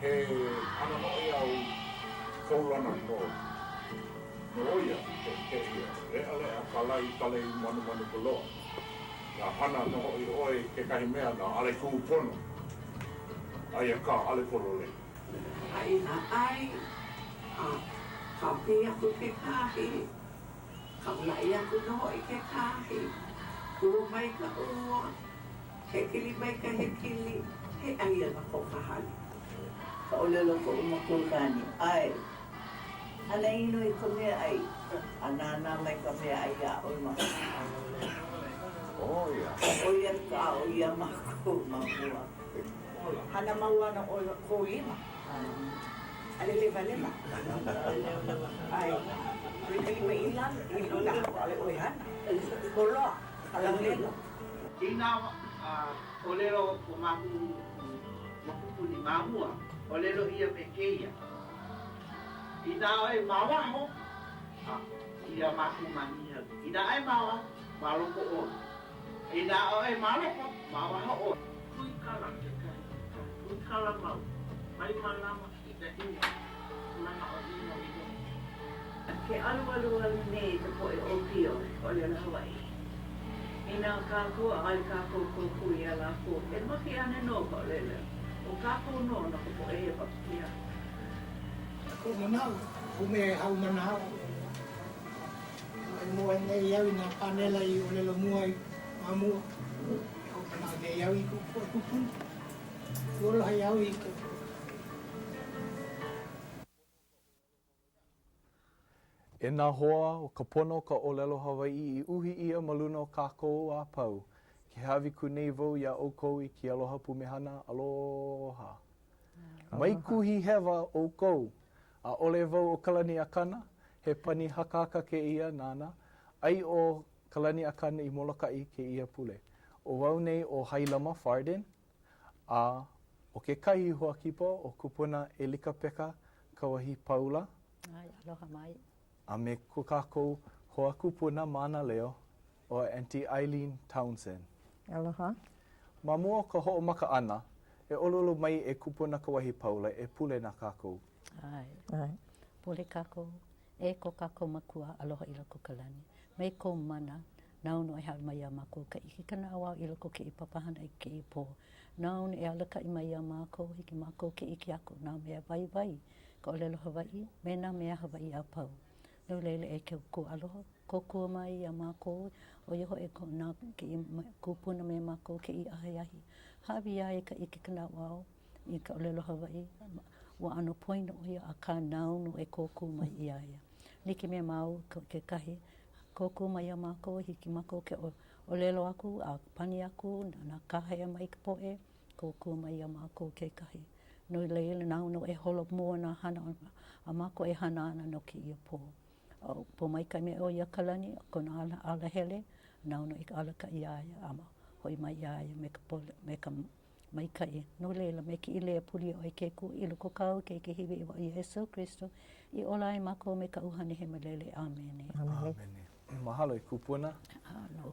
He hana noʻeau kaulana nō nō ia kēia, leʻaleʻa ka lae i ka lei manumanu ka loa. Inā hana nō hoʻi ʻoe i kekahi mea na ʻaʻole kūpono, aia kā ʻaʻole pololei. A inā ʻai, a kāpī aku kekahi, kaulaʻi aku nō hoʻi kekahi, kū mai ka ua, hekili mai ka hekili, he ʻai ana ko ka hale. Ka ʻōlelo o koʻu makuakāne, ʻAe, hana ʻino i ka meaʻai, a nānā mai ka meaʻai iā ʻoe ma ʻO ia ka aʻo iā mākou ma mua. Hana mau ana ʻoe kou lima. ʻAʻole lewalewa. ʻAe. Hui ka lima i lalo, i luna, ʻaʻole ʻoe hana. Holoa, ka laulelo. Inā ʻōlelo ko mākou mokupuni ma mua, ʻōlelo ʻia me kēia, Inā ʻoe ma waho, a iā mākou ma Niʻihau. Inā ʻoe ma waho, ma loko ʻoe. Inā ʻoe ma loko, ma waho ʻoe. Huikala kekahi, ka huikala mau, mai mālama i ka ʻino, manaʻo ʻino i loko. Ke alualu nei ka poʻe ʻōpio i ka ʻōlelo Hawaiʻi. Inā kākou ʻaʻole kākou kōkua iā lākou, e make ana nō ka ʻōlelo. ʻO kākou nō no ka poʻe hewa. Ia. Koʻu manaʻo, koʻu mea e haumana au. E moe nei au i nā pānela i ʻōlelo mua ai ma mua. E hoʻomanaʻo nei au i koʻu poʻe kūpuna. Ua lohe au i ka. E nā hoa, ʻo ka pono o ka ʻōlelo Hawaiʻi i uhi ʻia ma luna o kākou a pau, ke hāʻawi aku nei wau iā ʻoukou i ke aloha pumehana aloha. Mai kuhi hewa ʻoukou, ʻaʻole wau ʻo Kalani Akana, he pani hakahaka kēia nāna, ʻai ʻo Kalani Akana i Molokaʻi kēia pule. ʻO wau nei ʻo Hailama Farden, a ʻo kekahi hoa kipa ʻo Kupuna ʻElikapeka Kauahipaula. ʻAe, aloha mai. A me ko kākou hoa kupuna mānaleo, ʻo Aunty Eileen Townsend. Aloha. Ma mua o ka hoʻomaka ʻana, e ʻoluʻolu mai e Kupuna Kauahipaula e pule na kākou. ʻAe. ʻAe. Pule kākou e ko kākou Makua aloha i loko o ka lani. Me kou mana, nāu nō e hāʻawi mai iā mākou ka ʻike ka naʻauao i loko o kēia papahana i kēia pō. Nāu nō e alakaʻi mai iā mākou, hiki mākou ke ʻike aku nā mea waiwai, ka ʻōlelo Hawaiʻi, me nā mea Hawaiʻi a pau. No laila e ke Akua aloha, kōkua mai iā mākou, ʻo ia hoʻi ko nā kēia kūpuna me mākou kēia ahiahi. Hāʻawi iā ia ka ʻike ka naʻauao i ka ʻōlelo Hawaiʻi, ua ʻano poina ʻo ia, akā nāu nō e kōkua mai iā ia. Like me māua kekahi, kōkua mai iā mākou, hiki mākou ke ʻōlelo aku a pani aku, nā kāhea mai ka poʻe, kōkua mai iā mākou kekahi. No laila, nāu nō e holo mua nā hana a mākou e hana ana no kēia pō. A pōmaikaʻi mai ʻoe iā Kalani, kona ala, ala hele, nāu nō e alakaʻi iā ia a hoʻi mai iā ia me ka pole, me ka maikaʻi. No laila, me ke ʻilea puli ʻoe ke Akua i loko o kāu Keiki hiwahiwa ʻo Iesū Kristo, i ola ai mākou me ka ʻUhane Hemolele. ʻĀmene. ʻĀmene. Mahalo e kupuna.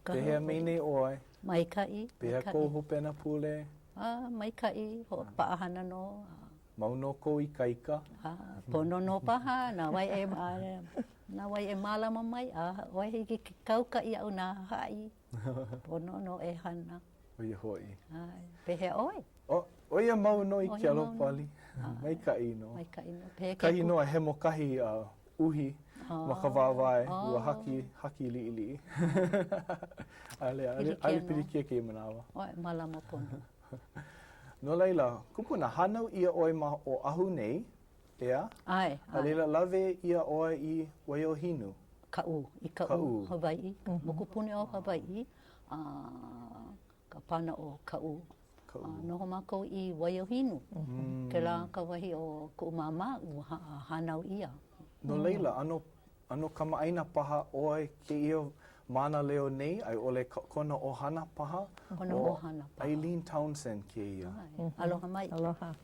Pehea mai nei ʻoe? Maikaʻi. Pehea kou hopena pule? A, maikaʻi, hoʻopaʻahana nō. Mau nō kou ikaika. A, pono nō paha, na wai e, na wai e mālama mai, a ʻoe hiki ke kaukaʻi iaʻu na haʻi. Pono nō e hana. ʻO ia hoʻi. ʻAe. Pehea ʻoe? ʻO, ʻo ia mau nō i ke alo pali. Maikaʻi nō. Maikaʻi nō. Pehea ke Kahi nō a hemo kahi uh, uhi ma ka wāwae, ua haki, haki liʻiliʻi. ʻAʻole, ʻaʻole, ʻaʻole pilikia kēia manawa. ʻOe, mālama pono. No laila, kupuna, hānau ʻia ʻoe ma Oʻahu nei, ʻeā? ʻAe, ʻae. A laila, lawe ʻia ʻoe i Waiohinu. Kaʻū, i Kaʻū, Hawaiʻi, mokupuni o Hawaiʻi, a ka pana o Kaʻū. Kaʻū. A noho mākou i Waiohinu. Kēlā ka wahi o kuʻu māmā ua hānau ʻia. No laila, ʻano, ʻano kamaʻāina paha ʻoe kēia mānaleo nei, a i ʻole kona ʻohana paha? Kona ʻohana paha. Eileen Townsend kēia. ʻAe. Aloha mai. Aloha.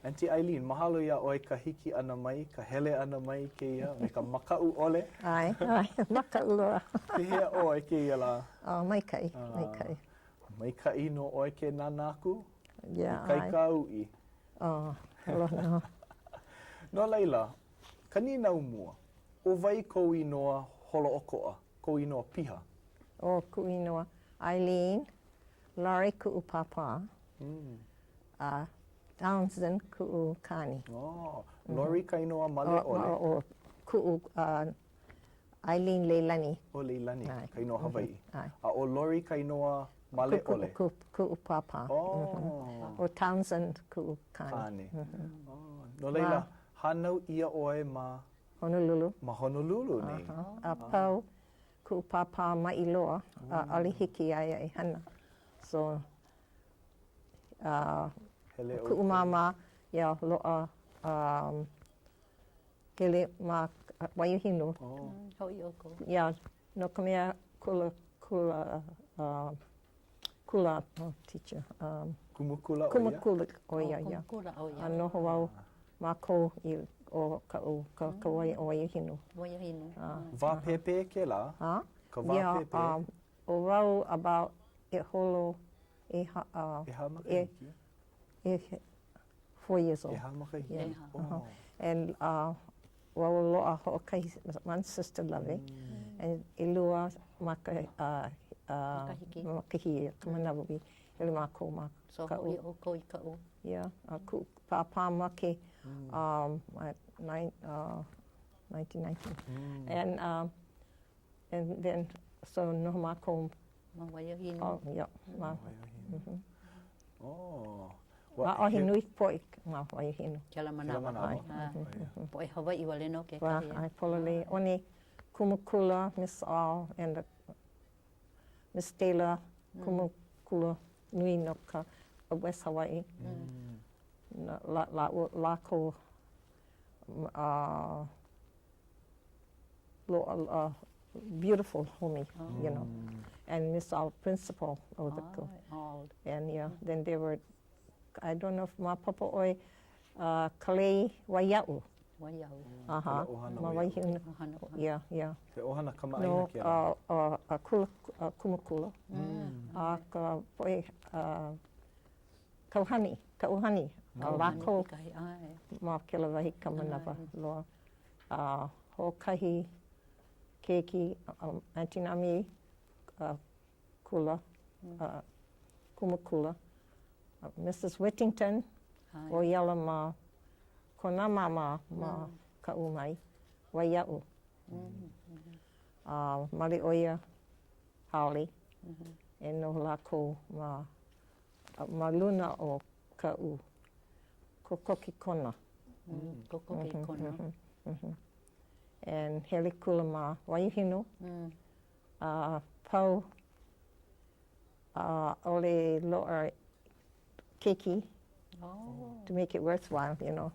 Aunty Eileen, mahalo iā ʻoe ka hiki ʻana mai, ka hele ʻana mai i kēia, me ka makaʻu ʻole. ʻAe, ʻae, makaʻu loa. Pehea ʻoe kēia lā? Oh, maikaʻi, maikaʻi. Maikaʻi nō ʻoe ke nānā aku? Yeah, ʻae. Ikaika a uʻi. Oh. Aloha nō. No laila, ka nīnau mua, ʻo wai kou inoa holoʻokoʻa, kou inoa piha? ʻO kuʻu inoa, Eileen, Laurie kuʻu pāpā, a Townsend kuʻu kāne. Oh, Laurie ka inoa male ʻole? ʻO kuʻu Eileen Leilani. ʻO Leilani ka inoa Hawaiʻi. A ʻo Laurie ka inoa male ʻole? Kuʻu pāpā. Oh. ʻO Townsend kuʻu kāne. Kāne. Oh. No laila, hānau ʻia ʻoe ma? Honolulu. Ma Honolulu nei. A pau kuʻu pāpā maʻi loa, ʻaʻole hiki iā ia e hana. So, uh, kuʻu māmā, yeah, loaʻa um, hele ma Waiohinu. Oh. Hoʻi ʻoukou. Yeah, no ka mea kula, kula, uh, kula oh, teacher. Um, kumu kula ʻo ia? Kumu kula ʻo ia, yeah. Kumu kula ʻo ia. A noho wau mākou i o kaʻu, ka, ka wai, o Waiohinu. Waiohinu. Uh, wā pēpē kēlā? Ha? Ka wā yeah, pēpē? Um, ʻo wau about e holo ʻehā, uh, ʻEhā makahiki? E, e, four years old. ʻEhā makahiki? Yeah. Oh. Uh -huh. And uh, wau loaʻa hoʻokahi, one sister lawe, mm. and ʻelua maka, uh, uh, makahiki. makahiki, ka manawa we hele mākou ma So, Kaʻū. hoʻi ʻoukou i Kaʻū. Yeah, a kuʻu pāpā make mm. um, at nine, uh, 1919. Mm. And, um, and then, so noho mākou Ma Waiohinu. Oh, yeah. Ma, Waiohinu. Mm -hmm. Oh. ʻAʻohe nui poʻe ma Waiohinu. Kēlā manawa. Kēlā manawa. Ah, poʻe Hawaiʻi wale nō kekahi. Wā, ʻae, pololei. ʻO nā kumu kula, Miss All and the Miss Taylor, mm. kumu kula nui no ka West Hawaii. Mm. La, la, lākou uh, uh, beautiful homie, oh. you know. And Miss All principal of the school. Oh. And yeah, then they were, I don't know if maopopo ʻoe, uh, Kalei Waiaʻu. Waiaʻu. Aha. Ma Waihinu. Yeah, yeah. He ʻohana kamaʻāina no, kēlā. Uh, uh, uh, kula, uh, kumu kula. Mm. A ka poʻe uh, kauhani, kauhani. A lākou ma kēlā wahi ka manawa loa. A hoʻokahi keiki, um, Auntie Nami, uh, kula, uh, kumu kula. Uh, Mrs. Whittington, ʻo ia ala ma kona māmā ma mm. Kaʻū mai, Waiaʻu. Mm. Uh, male ʻo ia haole, mm -hmm. e noho lākou ma, ma luna o Kaʻū. Kokoke kona. Mm, kokoke mm -hmm, kona. Mm -hmm, mm -hmm. And hele kula ma Waiohinu. Mm. A pau ʻaʻole loaʻa keiki oh. to make it worthwhile, you know.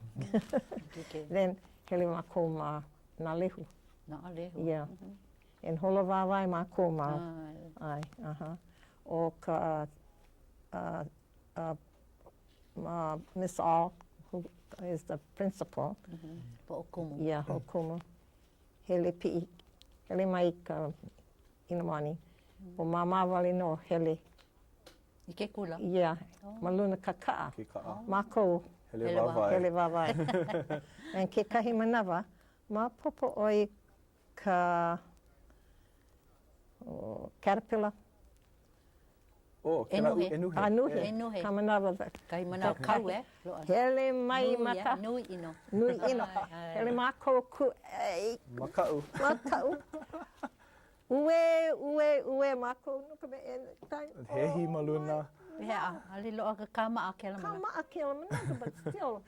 Then hele mākou ma Nālehu. Nālehu. Yeah. Mm -hmm. And holo wāwae mākou ma. ʻAe, uh-huh. ʻO ka uh, uh, uh, Miss All, who is the principal. Mm -hmm. Hoʻokumu. Yeah, hoʻokumu. Hele piʻi, hele mai ka in the morning. ʻO māmā wale nō hele. I ke kula? Yeah, oh. ma luna ka kaʻa. Ke kaʻa. Mākou. Hele wāwae. Hele wāwae. And kekahi manawa, maopopo ʻoe ka oh, caterpillar. Oh, kēlā ʻenuhe. ʻenuhe. ʻenuhe. ʻEnuhe. Ka manawa. Kahi manawa kau, e? Hele mai ma ka. Nui ʻino. Nui ʻino. Hele mākou kūʻai. Makaʻu. Makaʻu. Uē, uē, uē mākou no ka mea e time. Hehi ma luna. Pehea, ʻaʻole loaʻa ka kāmaʻa kēlā manawa. Kāmaʻa kēlā manawa, but still.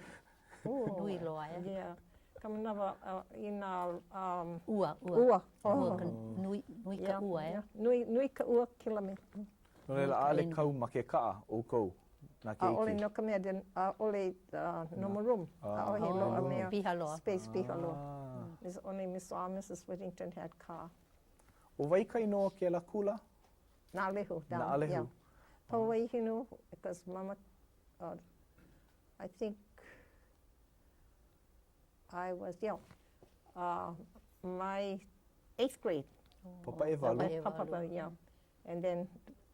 Nui loa, e? Yeah. Ka manawa i nā um, ua, ua. Ua. Oh. Ua, nui, nui ka ua, e? Nui, nui ka ua kēlā mea. No laila, ʻaʻole kau ma ke kaʻa ʻoukou, nā keiki? ʻAʻole no ka mea, then ʻaʻole uh, no more room. ʻAʻohe loaʻa mea. Piha loa. Space piha loa. There's only Miss R, Mrs. Whittington had car. ʻO wai ka inoa o kēlā kula? Nālehu. Down, Nālehu. Yeah. Pau Waiohinu, because mama, uh, I think I was, yeah, uh, my eighth grade. Papa ʻewalu. Papa, yeah. And then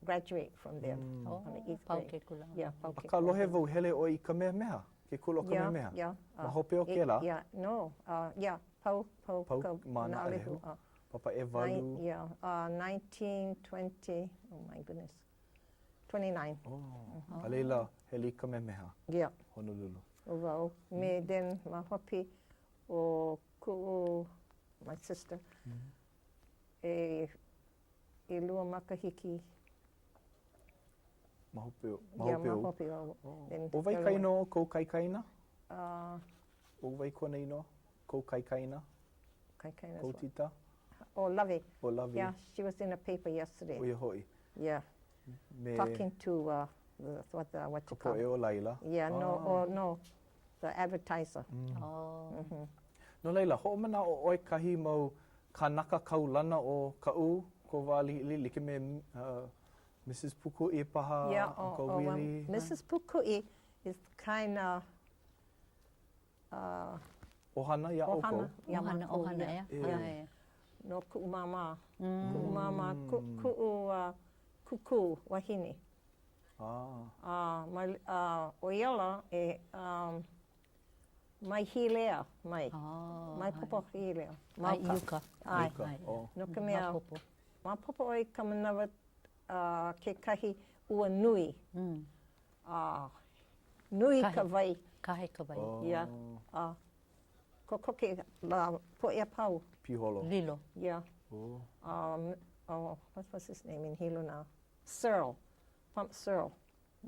graduate from there. Mm. On the eighth pau grade. ke kula. Yeah, pau ke Akā lohe wau hele ʻoe i Kamehameha. Ke kula o Kamehameha. Yeah, yeah. Ma hope o kēlā? Yeah, no, uh, yeah, pau, pau, pau ka ma Naʻalehu. Uh, Papa ʻewalu. Yeah, uh, 1920, oh my goodness, 29. Oh, mm -hmm. A laila, hele i Kamehameha. Yeah. Honolulu. ʻO wau, me then ma hope o kuʻu, my sister, mm -hmm. e ʻelua makahiki Ma hope o, ma hope yeah, ma hope o. Oh. ʻO wai ka inoa o kou kaikaina? Uh, ʻO wai kona inoa? Kou kaikaina? Kaikaina. Kou tita? Oh, Lovey. ʻO Lovey. Yeah, she was in a paper yesterday. ʻO ia hoʻi. Yeah. Me... Talking to uh, the, what, the, what you call Ka poʻe o laila. Yeah, no, ah. oh, no, the advertiser. Mm. Oh. Mm -hmm. No laila, hoʻomanaʻo ʻoe kahi mau kānaka kaulana o Kaʻū, kou wā liʻiliʻi, like me uh, Mrs. Pukuʻi paha, yeah, oh, Uncle oh, Willie. Well, Mrs. Pukuʻi is kind of uh, ʻohana iā ʻoukou. ʻOhana, iā ʻohana, mākou, ʻohana, yeah. ʻea. Yeah. No kuʻu māmā. Mm. Kuʻu māmā, ku, kuʻu uh, kūkū wahine. Ah. Uh, my, uh, ʻo ia la e um, mai Hilea mai. Oh, mai Popo Hilea. Mai i uka. ʻAe. Uka, oh. No ka mea, Maopopo. maopopo ʻoe i ka manawa uh, kekahi ua nui. Mm. Uh, nui Kahe. ka wai. Kahe ka wai. Oh. Yeah. Uh, kokoke nā poʻe a pau. Piholo. Lilo. Yeah. Oh. Um, oh, what was his name in Hilo now? Searle. Pump Searle.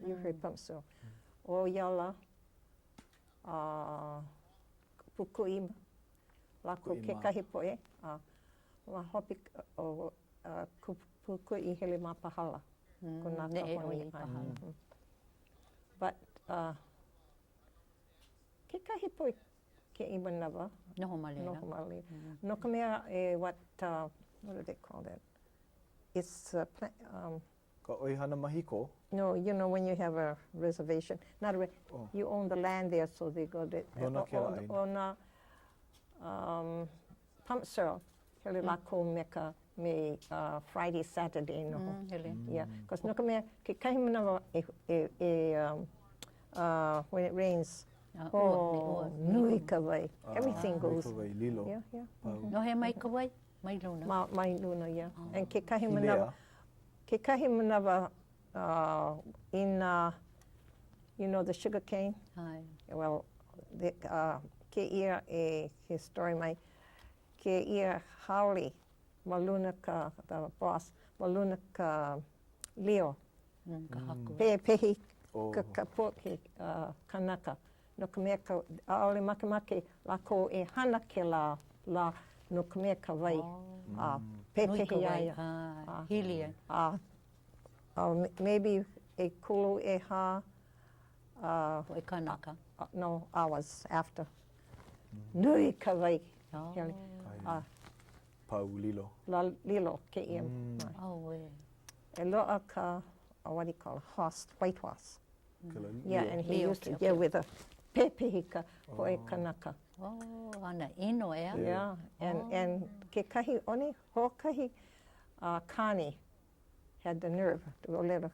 You heard Pump Searle. ʻO ia la, uh, Pukuʻi lākou Pukuʻi mā. kekahi poʻe. A ma hope o uh, Pukuʻi hele ma Pahala. Mm, Kona neʻe ka ʻo ia i honi. Pahala. Mm. But uh, kekahi poʻe kēia manawa. Noho ma laila. Noho ma laila. No ka mea, e, what, uh, what do they call that? It's a pla um, Ka ʻoihana mahikō. No, you know, when you have a reservation, not a, re Oh. you own the land there, so they go to, Nona kēlā ʻāina. o nā um, Pump Searle, hele lākou me ka, me uh, Friday, Saturday noho. Mm, hele. Yeah, because no ka mea, kekahi manawa e, e, e um, uh, when it rains, Ah, ua, me oh, ua. nui ka wai. Everything Ah, goes. Nui ka wai, lilo. Yeah, yeah. Pau. No hea mai ka wai? Mai luna. Ma, mai luna, yeah. And kekahi Hilea. manawa, kekahi manawa uh, in, uh, you know, the sugar cane? ʻAe. Well, the, uh, kēia e he story mai, kēia haole ma luna ka, the boss, ma luna ka lio. Mm, ka haku. Pepehi Oh. ka, ka poʻe uh, kanaka. No ka mea, ka, ʻaʻole makemake lākou e hana kēlā lā no ka mea ka wai. A Nui ka pepehi wai. iā ia. ʻAe. Hili e. A, a maybe ʻekolu, ʻehā, uh, Poʻe kanaka. uh, no, hours after. Nui ka wai. Oh. Hele. A Pau lilo. la lilo kēia. Auē. E loaʻa ka, uh, what do you call it, horse, white horse. Kēlā Yeah, lio. and he Lio, used to, okay, yeah, okay. with a pepehi ka poʻe kanaka. Oh, hana ʻino, ʻeā? Yeah, and, and kekahi, only hoʻokahi uh, kāne had the nerve to ʻōlelo,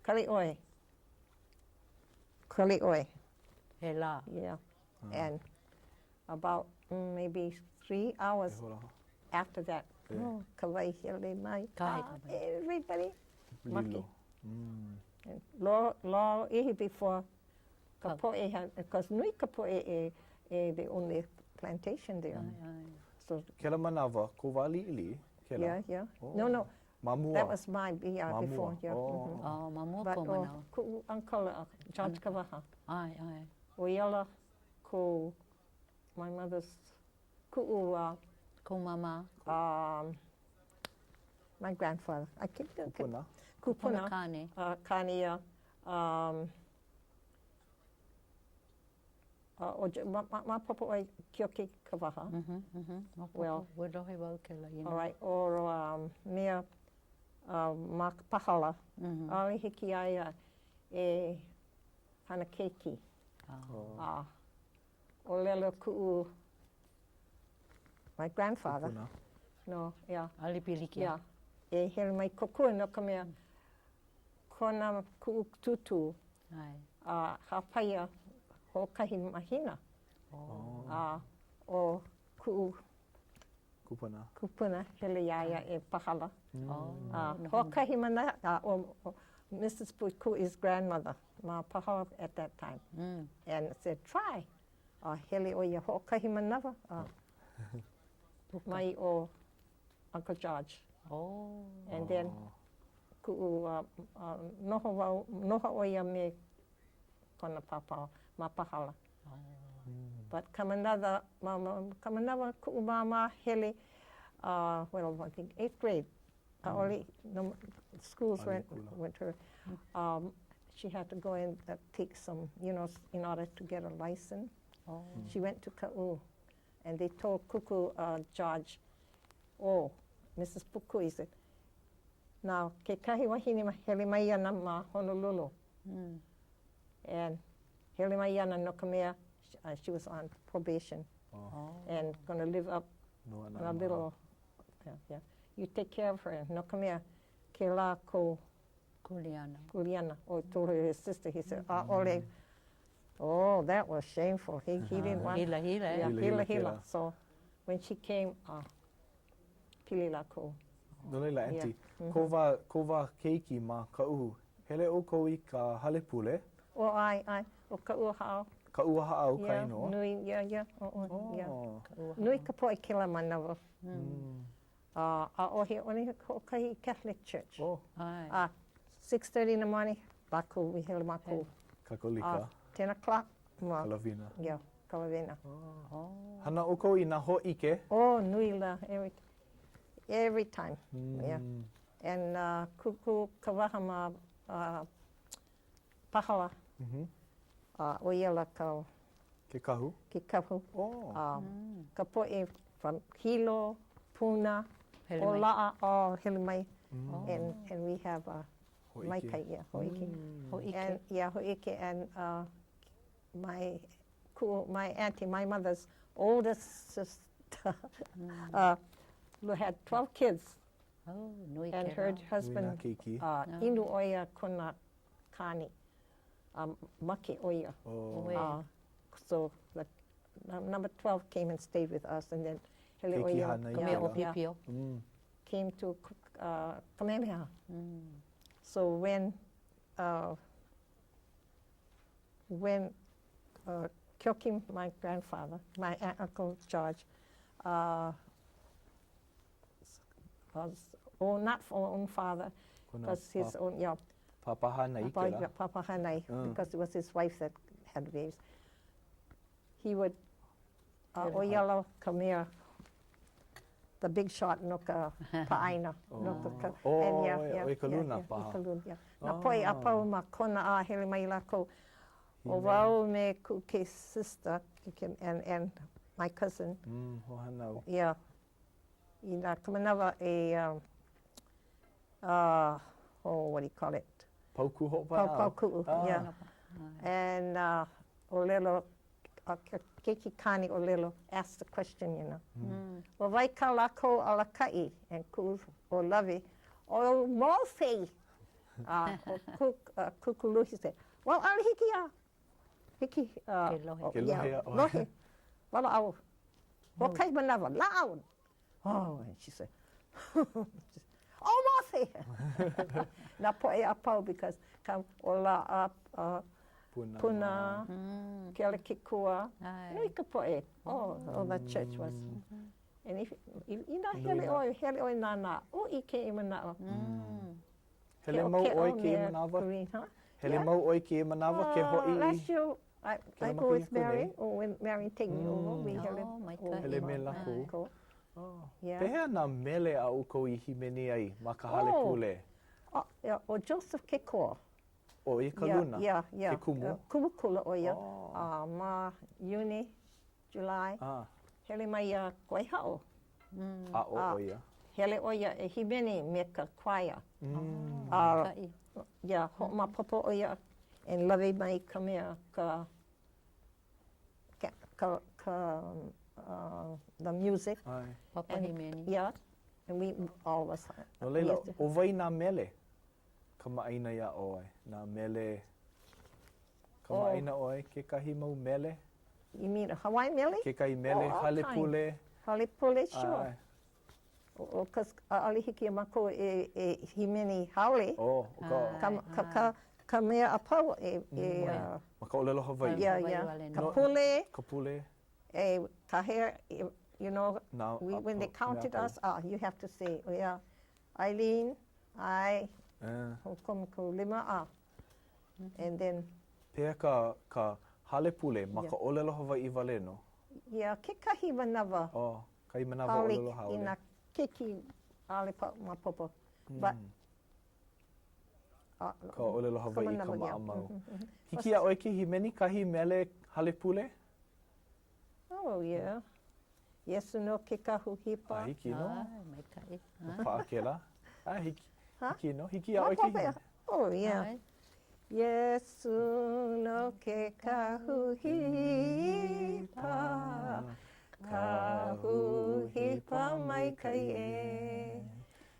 kali ʻoe, kali ʻoe. He lā. Yeah, and about mm, maybe three hours E hola. after that, oh, ka wai hele mai. Kahe Ah, ka wai. everybody make. Lilo. Mm. And lo, lōʻihi before ka Pau. poʻe, had, because nui ka poʻe e, e they own the plantation there. ʻAe, ʻae. So, Kēlā manawa, kou wā liʻiliʻi, kēlā. yeah, yeah. Oh. No, no, Ma mua. that was my, yeah, Ma before, mua. yeah. Oh. mhm. Oh, ma mua But kou oh, manawa. kuʻu uncle, uh, George Kawaha, ʻAe, ʻae. ʻo ia la ko my mother's kuʻu, uh, Kou māmā. um, my grandfather. I keep Kupuna. Kupuna. Kupuna kāne. Uh, kāne, yeah. Um, uh, o, ma, ma, maopopo ʻoe Keoki Kawaha. Mhm, mhm. Maopopo. Well. Ua lohe wau kēlā inoa. All right, or um, mea uh, ma ka Pahala. Mm -hmm. ʻAʻole hiki iā ia e hana keiki. Oh. A ʻōlelo kuʻu my grandfather. Kupuna. No, yeah. ʻAʻole pilikia. Yeah. E hele mai kōkua no ka mea kona kuʻu tūtū ʻAe. a hāpai ia. Hoʻokahi mahina. Oh. A ʻo kuʻu kupuna. Kupuna hele iā ia e Pahala. Mm. A hoʻokahi manawa, a ʻo Mrs. Pukuʻi's grandmother ma Pahala at that time. Mm. And said, try. A hele ʻo ia hoʻokahi manawa, a mai ʻo Uncle George. Oh. And then kuʻu uh, uh, noho wau, noho ʻo ia me kona pāpā ma Pahala. But ka manawa, ma, ma, ka manawa kuʻu māmā hele, uh, well, I think eighth grade, ʻaʻole, no, schools went, went her, um, she had to go and uh, take some, you know, in order to get a license. Oh. She went to Ka'u, and they told Kuku uh, George, oh, Mrs. Pukui said, now, kekahi wahine ma hele mai ana ma Honolulu. Mm. And hele mai ana no ka mea, uh, she was on probation. Oh. And gonna live up no, on a little, yeah, yeah. You take care of her. No ka mea, kēlā ko Kuleana. Kuleana. Oh, told her his sister. He said, ʻaʻole. Oh, that was shameful. He, he didn't want. Hila hila. Yeah, Hila, hila hila hila. kēlā. So when she came, uh, pili lākou. No laila, auntie, Yeah. ko wā, ko wā keiki ma Kaʻū, hele ʻoukou i ka hale pule? Oh, ʻae, ʻae. ʻO Kaʻuahāʻau. Kaʻuahāʻau ka Yeah, inoa? nui, yeah, yeah. Oh, oh, yeah. Oh. Nui ka poʻe kēlā manawa. Mm. Uh, ʻaʻohe ʻole hoʻokahi Catholic Church. Oh. ʻAe. Uh, 6.30 in the morning, lākou, we hele mākou. Kakolika. Uh, 10 o'clock. Ma, Ka lawena. Yeah, ka lawena. Oh. Hana ʻoukou i nā hōʻike? Oh, nui la, every, every time. Mm. Yeah. And uh, kuku Kawaha ma uh, Pahala. Mm -hmm. Uh, ʻo ia la ka... Ke kahu? Ke kahu. Oh. Um, mm. Ka poʻe from Hilo, Puna, Hele mai. Ola'a, all hele mai. Mm. And, and we have a Hōʻike. Maikai, yeah, hōʻike. Mm. Hōʻike. And, yeah, hōʻike. And uh, my, kuʻu, my auntie, my mother's oldest sister, uh, had 12 kids. Oh, nui And kēlā. her husband, Nui nā keiki. uh, inu ʻo ia kona kāne. Um, make ʻo ia. Oh. Uh, so the number 12 came and stayed with us, and then hele ʻo Keiki ia. hānai Ka mea ʻōpiopio. Mm. Came to uh, Kamehameha. So when uh, when uh, Keoki, my grandfather, my aunt, uncle George, uh, was, oh, not own father, Kona because his papa. own, yeah, Papa hānai Papa, kēlā. Papa hānai, Mm. because it was his wife that had babies. He would, uh, ʻo ia la ka mea, the big shot no ka paʻaina. No ka, ka, Oh, and yeah, ʻo yeah, ia ka yeah, luna yeah, paha. i ka luna, yeah. Nā poʻe a pau ma Kona a hele mai lākou. ʻO wau me kuʻu ke sister and, and my cousin. Mm, hoahānau. Yeah. I nā ka manawa e, um, uh, oh, what do you call it? Paukū hoʻopaʻa. Pau, paukū, ah. yeah. And uh, ʻōlelo, uh, ke keiki kāne ʻōlelo, ask the question, you know. Mm. ʻO wai kā lākou alakaʻi, and kuʻu ʻo Lawe, ʻo Mose! A ʻo kuk, uh, Kukuluhi said, well, ʻaʻole hiki iā, hiki, uh, Ke lohe. Ke lohe iā ʻoe. Lohe, walaʻau, hoʻokahi manawa, lāʻau. Oh, and she said, ʻo Mose! Nā poʻe a pau because ka, ʻo la, uh, uh, Puna. Puna, Kealakekua, nui ka poʻe. Oh, oh, the church was. And if, if, inā hele ʻoe, hele ʻoe nānā, uʻi kēia manaʻo. Hele mau ʻoe i kēia manawa? Hele mau ʻoe i kēia manawa ke hoʻi i Last year, I, I go with Mary, or when Mary take me over, we hele. Oh, maikaʻi. Hele me lākou. Go. Oh. Yeah. Pehea nā mele a ʻoukou i hīmeni ai ma ka hale Oh. pule? Oh, yeah, ʻo Joseph Kekoa. ʻO ia ka luna? Yeah, yeah. Ke kumu? Kumu kula ʻo ia. Oh. Uh, ma Iune, July, Ah. hele mai iā Kawaihaʻo. Aʻo ʻo ia? Hele ʻo ia e hīmeni me ka choir. Mm. Uh, Maikaʻi. yeah, hoʻomaopopo ʻo ia and lawe mai ka mea, ka, ka, ka, ka uh, the music. ʻAe. Papa hīmeni. Yeah, and we, all of us. No laila, ʻo wai nā mele kamaʻāina iā ʻoe, nā mele? Kamaʻāina ʻoe kekahi mau mele? You mean Hawaiian mele? Kekahi mele, oh, hale pule. Hale pule, sure. ʻAe. Oh, cause ʻaʻole hiki iā mākou e, e hīmeni haole. Oh, ʻo ka... Ka, ka, ka, ka mea a pau e, e uh, Ma ka ʻōlelo Hawaiʻi. Yeah, yeah. Ka pule. Ka pule. E kahea, you know, Nā, we, when they counted us, ah, you have to say, oh yeah, Eileen, ʻae, hoʻokomo lima, ah, and then. Pehea ka, ka hale pule ma ka ʻōlelo Hawaiʻi wale nō? Yeah, kekahi manawa. Oh, kahi manawa ʻōlelo haole. I nā keiki ʻaʻole maopopo, but. Ka ʻōlelo Hawaiʻi ka maʻamau. Hiki iā ʻoe ke hīmeni kahi mele hale pule? Oh, yeah. Iesu no ke kahu hipa. A hiki nō. ʻAe, maikaʻi. Paʻa kēlā. ʻAe, hiki. Hiki nō. Hiki iā ʻoe ke hīmeni. Oh, yeah. Iesu no ke kahu hipa, kahu hipa maikaʻi ē.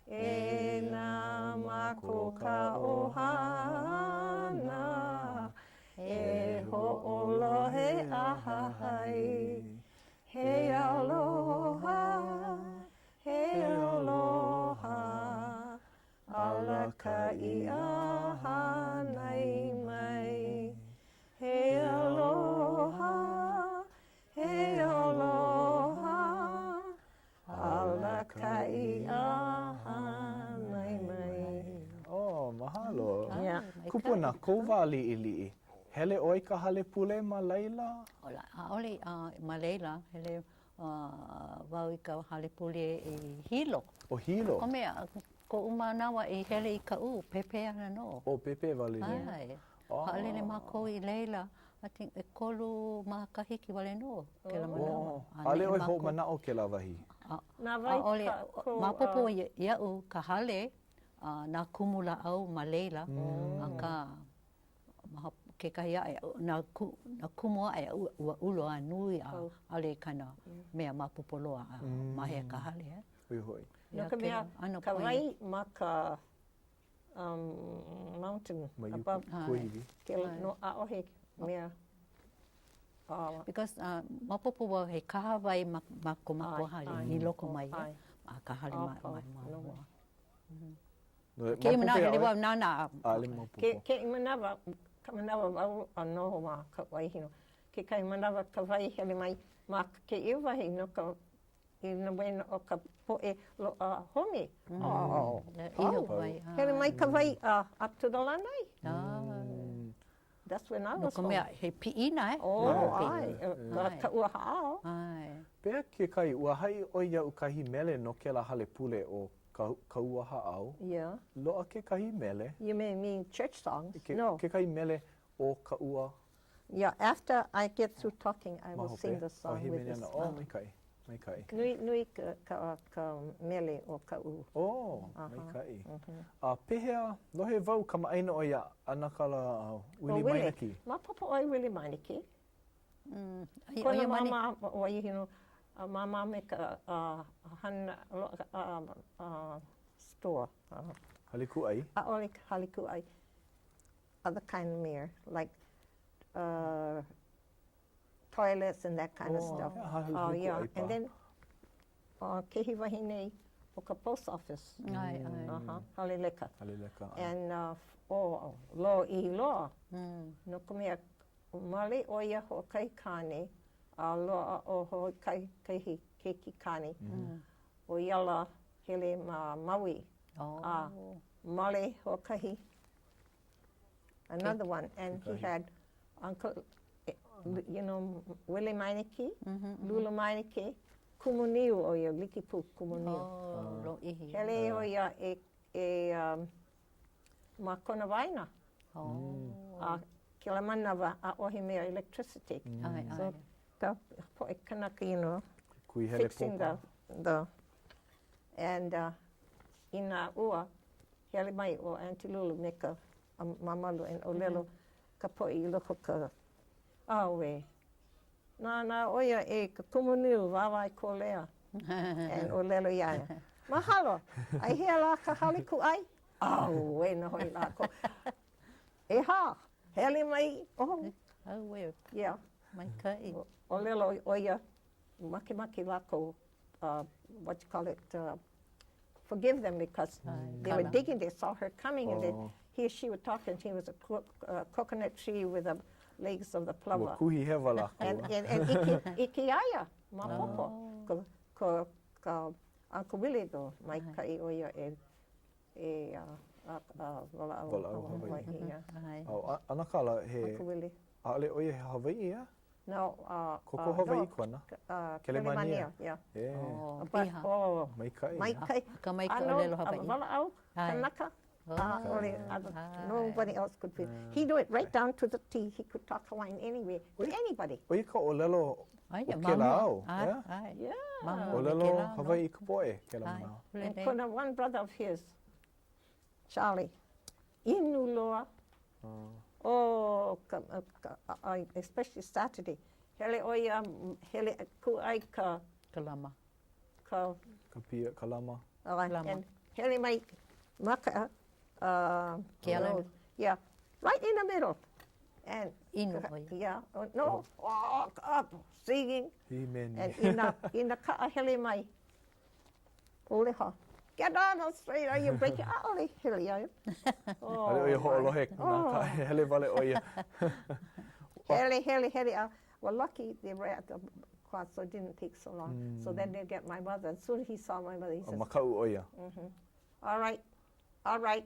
E nā mākou ka ʻohana, E hoʻolohe a hahai, He aloha, he aloha, Alakaʻi a hānai mai. He aloha, he aloha, Alakaʻi a hānai mai. Oh, mahalo. Yeah. Kupuna, kou wā liʻiliʻi, hele ʻoe i ka hale pule ma laila? ʻAʻole ma laila, hele wau i ka hale pule i Hilo. ʻO Hilo? Ka mea, koʻu manawa i hele i Kaʻū, pēpē ana nō. ʻO pēpē wale nō? ʻAe. Haʻalele mākou i laila, I think ʻekolu makahiki wale nō kēlā manawa. ʻAʻole ʻoe hoʻomanaʻo kēlā wahi? ʻAʻole, maopopo iaʻu ka hale, nā kumu lāʻau ma laila, akā kekahi aʻe, nā kumu aʻe ua ulu a nui a ʻaʻole kāna mea maopopo loa ma hea ka hale. ʻO ia hoʻi. No ka mea, ka wai ma ka um, mountain Ma above. Kuahiwi. Kēlā, no, ʻaʻohe mea. Uh, Because uh, maopopo wau he kahawai ma, ma ko mākou hale i loko mai ai. A ka hale ma, ma, ma, ma. No, Kēia manawa, hele wau nānā. ʻAʻole maopopo. Ke, kēia manawa, ka manawa wau a noho ma ka Waihino. Kekahi manawa ka wai hele mai ma kēia wahi no ka I nā waena o ka poʻe loaʻa home. Oh, pau. Hele mai ka wai uh, up to the lanai. That's when I was No ka mea, he piʻina eh? Oh, ʻae. Ka ua Haʻao. ʻAe. Pehea kekahi, ua haʻi ʻoe iaʻu kahi mele no kēlā hale pule ʻo ka, ka ua Haʻao. Yeah. Loaʻa kekahi mele. You may mean church songs? Ke, no. Kekahi mele o ka ua Yeah, after I get through talking, I will sing the song with this. Oh, maikaʻi, maikaʻi. Nui, nui ka, ka, ka mele o Kaʻū. Oh, maikaʻi. A pehea, lohe wau kamaʻāina ʻoe iā ʻAnakala Willie Meineke? Maopopo ʻoe Willie Meineke? Mm, Kona māmā, Waihino, māmā me ka uh, hana, uh, uh, store. Hale kūʻai? ʻAʻole hale kūʻai. Other kind of mea, like uh, toilets and that kind of oh, stuff. Oh, yeah. And then, uh, kehi wahine o ka post office. ʻAe, ʻae. Uh-huh. Hale leka. Hale leka, ʻae. And, uh, oh, lōʻihi loa. Mm. No ka mea, male ʻo ia hoʻokahi kāne, a loaʻa ʻo hoʻokahi keiki kāne. Mm. ʻO ia la hele ma Maui. Oh. A male hoʻokahi Another one, and he had Uncle, you know, Willie Meineke, mm -hmm, Lula Meineke, kumu niu ʻo ia, like pū kumu niu. Oh, lōʻihi. Hele ʻo ia e, e um, ma kona waena. Oh. A kēlā manawa, ʻaʻohe mea electricity. Mm. ʻAe, ʻae. So, ka poʻe kanaka, you know, Kui hele fixing the, the, and uh, i nā ua, Hele mai ʻo Aunty Lulu me ka Māmalu and ʻōlelo ka poʻe i loko ka ʻAuē. Nānā ʻo ia e ka kumu niu wāwae kōlea and ʻōlelo iā ia, Mahalo! Ai hea lā ka hale kūʻai? ʻAuē nō hoʻi lākou. ʻEhā! Hele mai, oh. Auē. Yeah. Maikaʻi. ʻŌlelo ʻo ia, makemake lākou, uh, what you call it, uh, forgive them because mm. they were digging, they saw her coming, oh. and they, oh. he she would talk, and he was a co uh, coconut tree with the legs of the plover. Ua kuhi hewa lākou. And, and, and ʻike, ʻike iā ia, maopopo. Oh. Ko, ko, ka Uncle Willie though, maikaʻi ʻo ia e, e uh, uh, walaʻau, walaʻau Hawaiʻi. Yeah. Oh, ʻanakala, he, Uncle Willie. ʻaʻole ʻo ia he Hawaiʻi, ia? No, uh, Koko Hawaiʻi kona. Uh, Kelemania. Yeah. Yeah. Oh, But, oh, maikaʻi. Maikaʻi. Akamai i ka ʻōlelo Hawaiʻi. Walaʻau, kanaka. ʻAʻole, nobody else could feel. He knew it right down to the T. He could talk Hawaiian anywhere, to anybody. ʻO ia ka ʻōlelo o kēlā au, yeah? Yeah. ʻŌlelo Hawaiʻi ka poʻe kēlā manawa. And kona one brother of his, Charlie, inu loa. Oh, ka, ka, especially Saturday. Hele ʻo ia, hele kūʻai ka... Ka lama. Ka... Ka pia, ka lama. Lama. And hele mai ma ka... Uh, Ke ala. Yeah, right in the middle. And Inu ʻo ia. Yeah, oh, no, oh, up, singing. Hīmeni. And i nā, i nā kaʻa hele mai. Oleha. Get on the street or you break your, ʻaʻole hele ia. Oh, ʻAʻole ʻo ia hoʻolohe nā kaʻa, hele wale ʻo ia. Hele, hele, hele. Uh, well, lucky they were at the quad, so it didn't take so long. Mm. So then they'd get my mother. And soon he saw my mother, he says, makaʻu ʻo ia. Mm -hmm. All right, all right.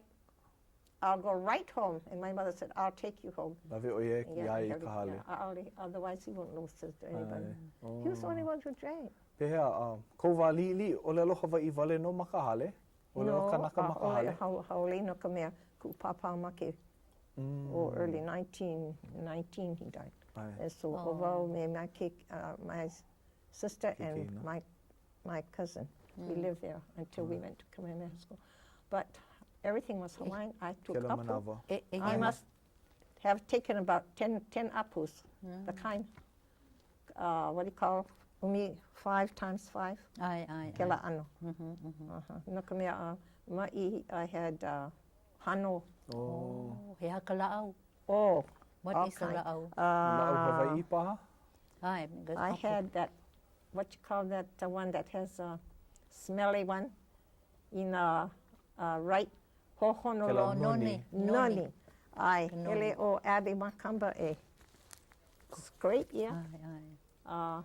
I'll go right home. And my mother said, I'll take you home. Lawe ʻo ia iā ia i ka hale. ʻAʻole, otherwise he won't listen to anybody. Oh. He was the only one who drank. Pehea, uh, kou wā liʻiliʻi, ʻōlelo Hawaiʻi wale nō ma ka hale? ʻŌlelo kanaka ma ka hale? No, haole no ka mea, kuʻu pāpā make mm. oh, early 1919 he died. ʻAe. And so, oh. ʻo wau me my, keiki, uh, my sister and my, my cousin, mm. we lived there until mm. we went to Kamehameha School. But everything was Hawaiian. I took apu. I must have taken about 10, 10 apus, mm. the kind, uh, what do you call, ʻumi, five times five. ʻAe, ʻae, Kēlā ʻano. Mm -hmm, mm -hmm. Uh -huh. No ka mea, uh, maʻi, I had uh, hano. Oh. He aha ka lāʻau? Oh, What is a lāʻau? Uh, lāʻau Hawaiʻi paha? ʻAe, I had that, what you call that, the one that has a smelly one in a uh, right hohono loa. Noni. Noni. ʻAe, hele ʻo Abby Makamba e scrape, yeah. ʻAe, ʻae. Uh,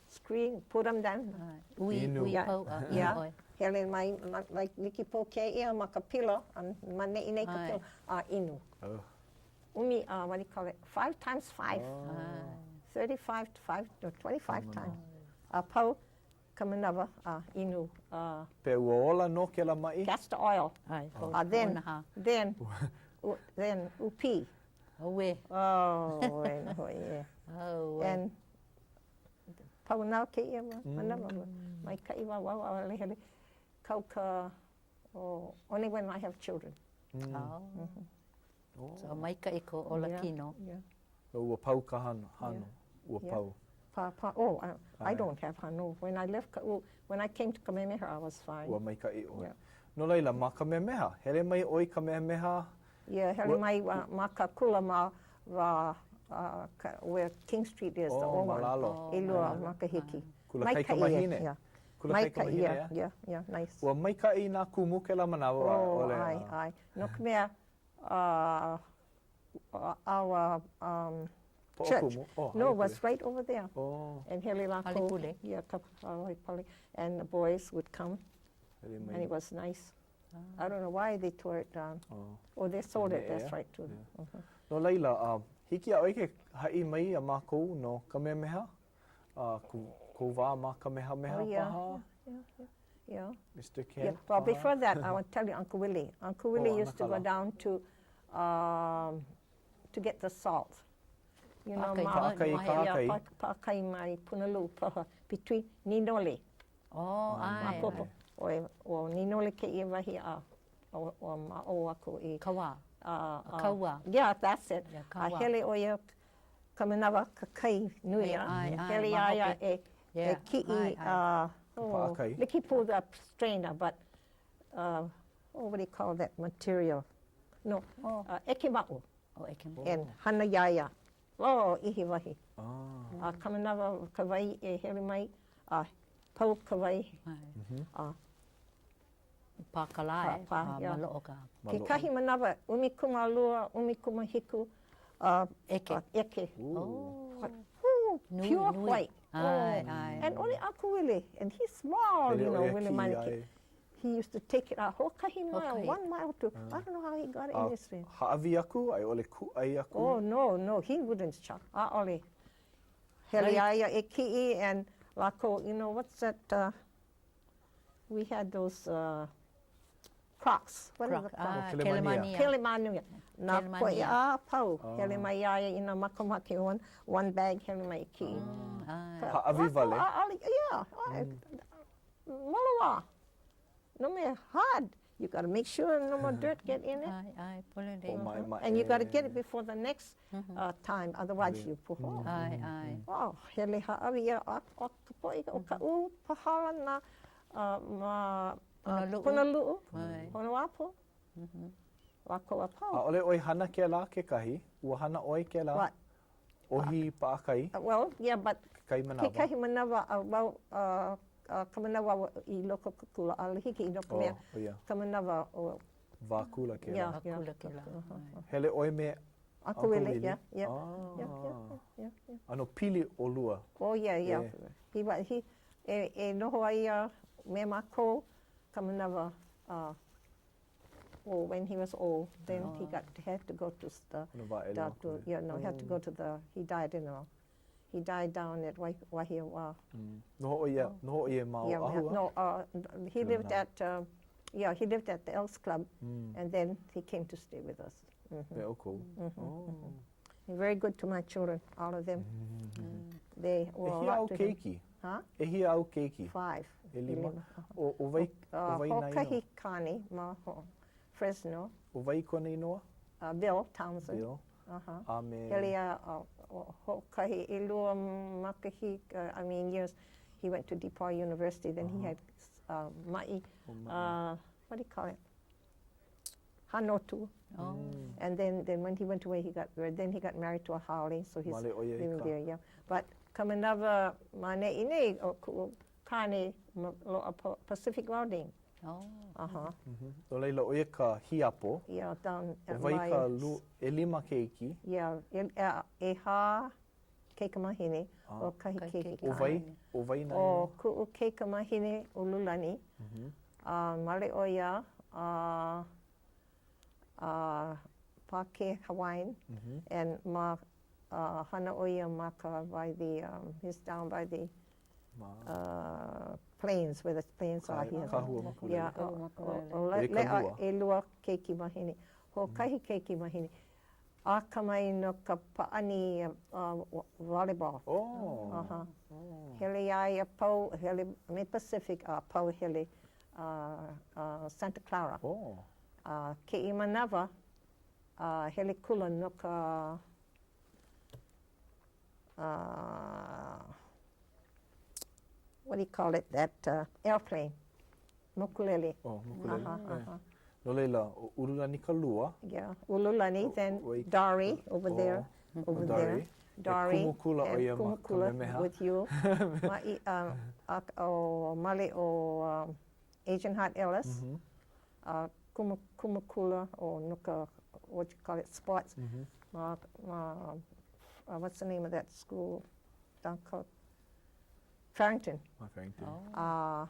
screen, put them down. Ui, ui pau a yeah. Hele mai, like like pōkē ma ka pila, ma neʻi nei ka pila, a inu. Oh. ʻUmi, uh, what do you call it, five times five. Oh. 35 to 5, no, 25 times. A pau ka manawa, a inu. Uh, Pe ua ola nō kēlā maʻi? Castor oil. ʻAe. Uh, then, then, then, ʻūpī. Auē. Oh, e noho e. Auē. And pau nā kēia manawa, mm. maikaʻi wau au ʻaʻole hele kau ka oh, only when I have children. Mm. Oh. Mm -hmm. Oh. So maikaʻi kou olakino. Yeah. Yeah. So ua pau ka hano, hano. Yeah. Ua yeah. pau. Pa, pa, oh, I, I don't have hano. When I left Ka'u, when I came to Kamehameha, I was fine. Ua maikaʻi ʻoe. Yeah. No laila, ma Kamehameha, hele mai ʻoe i Kamehameha, Yeah, hele mai ma ka kula ma wa, uh, ka, where King Street is, the oh, old one. ma lalo. ʻElua makahiki. Kula Maikaʻi, kaikamahine. yeah. Kula Maikaʻi, kaikamahine, yeah, yeah, yeah, nice. Ua maikaʻi nā kumu kēlā manawa, Oh, ʻaʻole, ʻae, ʻae. No ka mea, uh, our um, church, Poʻokumu. Oh, no, halepule. was right over there. Oh. And hele lākou. Halepule. Yeah, ka halepule. And the boys would come, Hele mai. and it was nice. I don't know why they tore it down. Oh. Oh, they sold it, that's Yeah. right, too. Yeah. No laila, uh, hiki iā ʻoe ke haʻi mai iā mākou no Kamehameha, uh, kou wā ma Kamehameha Oh, yeah, paha? yeah, yeah, yeah. Mr. Kent Yeah, well, paha? before that, I want to tell you Uncle Willie. Uncle Willie Oh, used to go ʻAnakala. down to, um, to get the salt. You know, Pākai. ma, Pākai, yeah, kahakai. pa, pākai mai Punaluu paha, between Ninole. Oh, ʻae. Maopopo. ʻOe, ʻo Ninole kēia wahi a ʻo, ʻo ma ʻō aku i. Kawā. Uh, uh, Kauā. Yeah, that's it. Yeah, Kauā. A hele ʻo ia ka manawa ka kai nui a. ʻAe, ʻae, Hele ma iā ia hope. e, e Yeah, kiʻi, ʻae, ʻae. uh, oh, Pākai. Likipu the strainer, but, uh, oh, what do you call that material? No, Oh. uh, ʻeke maʻu. Oh, ʻeke maʻu. And hana iā ia. Oh, ihi wahi. Ah. A ka manawa ka wai e hele mai, a pau ka wai. A Pā ka lā, e? Pā, A yeah. maloʻo ka. Maloʻo. Kekahi manawa, 12, 17, uh, ʻEke. Uh, ʻeke. Oh. Ooh, Nui, pure nui. white. ʻAe, Oh. ʻae. And ʻole Uncle Willie, and he's small, Hele you know, ʻo ia Willie kiʻi Maneke. ai. He used to take it out, hoʻokahi mile, Hoʻokahi. one mile to, I don't know how he got it A in his hand. hāʻawi aku, a i ʻole kūʻai aku? Oh, no, no, he wouldn't chop. ʻAʻole. Hele iā ia e kiʻi and lākou, you know, what's that, uh, we had those uh, crocs. What are the Croc, ah, crocs? kelemānia. Kelemānia. Nā Kelemānia. poʻe a pau, hele mai iā ia i nā makamake, one, one bag hele mai e kiʻi. ʻAe. Hāʻawi wale? ʻAʻole, yeah, ʻae. Moloā. No mea, hard. You gotta make sure no more dirt get in it. ʻAe, ʻae, pololei. Hoʻomaʻemaʻe. And you gotta get it before the next uh, time, otherwise you pohō. ʻAe, ʻae. Oh, hele hāʻawi ia a, a ka poʻe o Kaʻū pahala nā uh, ma uh, Punaluʻu. Punaluʻu, ʻAe. Honuapo, lākou a pau. ʻAʻole ʻoe hana kēlā kekahi? Ua hana ʻoe kēlā? What? ʻOhi paʻakai? Uh, well, yeah, but Kekahi manawa. kekahi manawa, uh, well, uh, uh, ka manawa i loko o ke kula, ʻaʻole hiki no ka Oh, mea, oh, yeah. ka manawa o, Wā kula kēlā. yeah, yeah. Kula kēlā. ʻAe. Hele ʻoe me Uncle Willie, yeah, yeah. Ah. Yeah, yeah, yeah, yeah. ʻAno pili ʻolua. Oh, yeah, yeah. Yeah. He, wa- he, e, e noho ai ia me mākou ka manawa, uh, well, when he was old, then he got, had to go to the, No wā ʻelima the, to, kula. yeah, no, he had to go to the, he died in a, he died down at Wai, Wahiawa. Noho ʻo ia, noho ʻo ia ma Yeah, Oʻahu, a? no, uh, he lived at, uh, yeah, he lived at the Elks Club, and then he came to stay with us. Mm-hmm. Me ʻoukou. Oh. Very good to my children, all of them. They were a ʻEhia lot āu to him. keiki? Huh? ʻEhia āu keiki? Five. ʻElima. ʻO, ʻo wai, Uh, ʻo wai nā inoa? hoʻokahi kāne ma ho- Fresno, ʻO wai kona inoa? uh, Bill Townsend. Bill. Uh-huh. A me? Hele ia, uh, hoʻokahi ʻelua makahiki, uh, I mean years, he went to DePaul University, then he had uh, maʻi, uh, what do you call it? Hanotu. Oh. And then, then when he went away, he got, then he got married to a haole, so he's Male ʻo ia i living ka- there, yeah. But ka manawa ma neʻi nei, ʻo kuʻu kāne ma loaʻa pa- Pacific Welding. Oh. Uh-huh. No laila, ʻo ia ka hiapo. Yeah, down at ʻO wai my, ka lu, ʻelima keiki. yeah, e, ʻehā keikamahine, hoʻokahi keiki ʻO wai, ʻo wai nā ʻO inoa? kuʻu keikamahine Ululani, a male ʻo ia a a Pākē Hawaiian, and ma uh, hana ʻo ia ma ka by the, um, he's down by the uh, plains, where the plains are. He has- Kahua Makulele. Yeah, Kahua o- Makulele. o- o le- E ka leʻa lua. ʻelua keiki wahine. Hoʻokahi keiki wahine. Akamai no ka pāʻani uh, volleyball. Oh. Uh-huh. Hele iā ia pau, hele me Pacific, a pau hele uh, uh, Santa Clara. Oh. A kēia manawa, uh, hele kula no ka uh, what do you call it, that uh, airplane, mokulele. Oh, mokulele. Uh-huh, Eh. uh-huh. No laila, ʻo Ululani ka lua. Yeah, Ululani, then wait. Dari over there, Oh, over Dari. there. Dari. E kumu kula ʻo and ia ma kumu kula Kamehameha. with you. Ma i, um, a, o male o um, Agent Hart Ellis. Mm-hmm. Uh, kumu, kumu kula o no ka, what you call it, sports. Mm-hmm. Ma, ma, uh, what's the name of that school? Down called Farrington. Ma Farrington. Uh,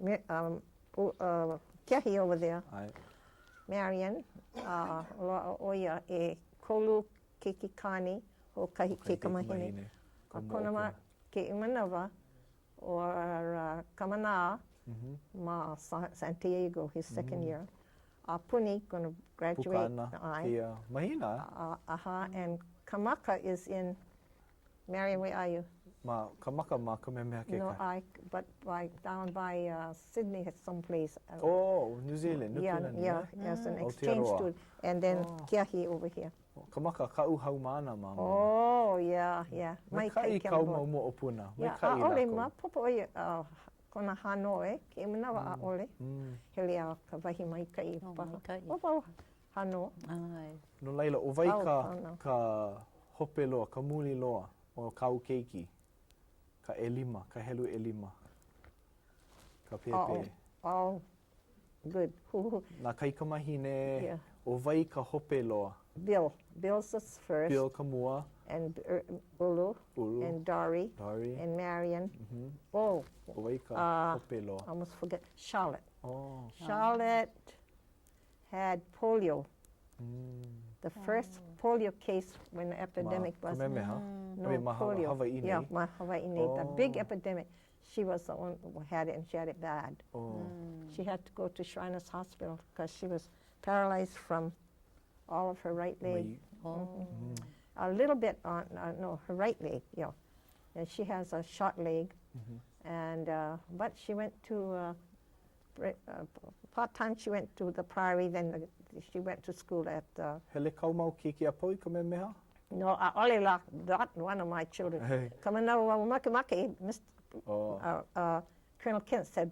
me, um, u, uh, Keahi over there. ʻAe. Marion, uh, loaʻa ʻo ia ʻekolu keiki kāne, hoʻokahi keikamahine. Ka A kona ma, moʻopuna. kēia manawa, ʻo uh, Kamanā Mm-hmm. ma Sa San Diego, his second year. A puni, gonna graduate. Puka ana ʻae. kēia mahina. Uh, aha, and Kamaka is in, Marion, where are you? Ma Kamaka ma Kamehameha No, kekahi. I, but by, down by uh, Sydney at some place. Uh, Oh, New Zealand, yeah, Nukulani. yeah, as an exchange Aotearoa. student. And then Oh. Keahi over here. Kamaka kaʻu haumāna ma mua. Oh, yeah, yeah. Maikaʻi kēlā kāu boy. mau moʻopuna. Yeah, Maikaʻi ʻaʻole lākou. maopopo ʻo ia, uh, kona hānau e, kēia manawa ʻaʻole. Mm. Hele a ka wahi maikaʻi Oh, paha. maikaʻi. ʻO wau. Hano. ʻAe. No laila, ʻo wai ka, ka hope loa, ka muli loa o kāu keiki? Ka ʻelima, ka helu ʻelima. Ka pēpē. Oh, oh, good. Nā kaikamahine, yeah. ʻo wai ka hope loa? Bill. Bill's the first. Bill ka mua. And er, Ulu. Ulu. And Dari. Dari. And Marion. Mm -hmm. Oh. ʻO wai ka uh, hope loa? Almost forget. Charlotte. Oh. Charlotte had polio. Mm. The first polio case when the epidemic ma was. Kamehameha? No, I mean, ma polio. Hawai'i nei? Yeah, ma Hawai'i nei. The big Oh. epidemic. She was the one who had it, and she had it bad. Oh. She had to go to Shriners Hospital because she was paralyzed from all of her right leg. Mai- Oh. Mm. A little bit on, uh, no, her right leg, yeah. And she has a short leg. Mhm. And, uh, but she went to, uh, uh, part-time she went to the priory, then the, she went to school at, uh, Hele kāu mau keiki a pau i Kamehameha? No, ʻaʻole lā, not one of my children. Hey. Ka manawa ua makemake, Mr. Oh. Uh, uh, Colonel Kent said,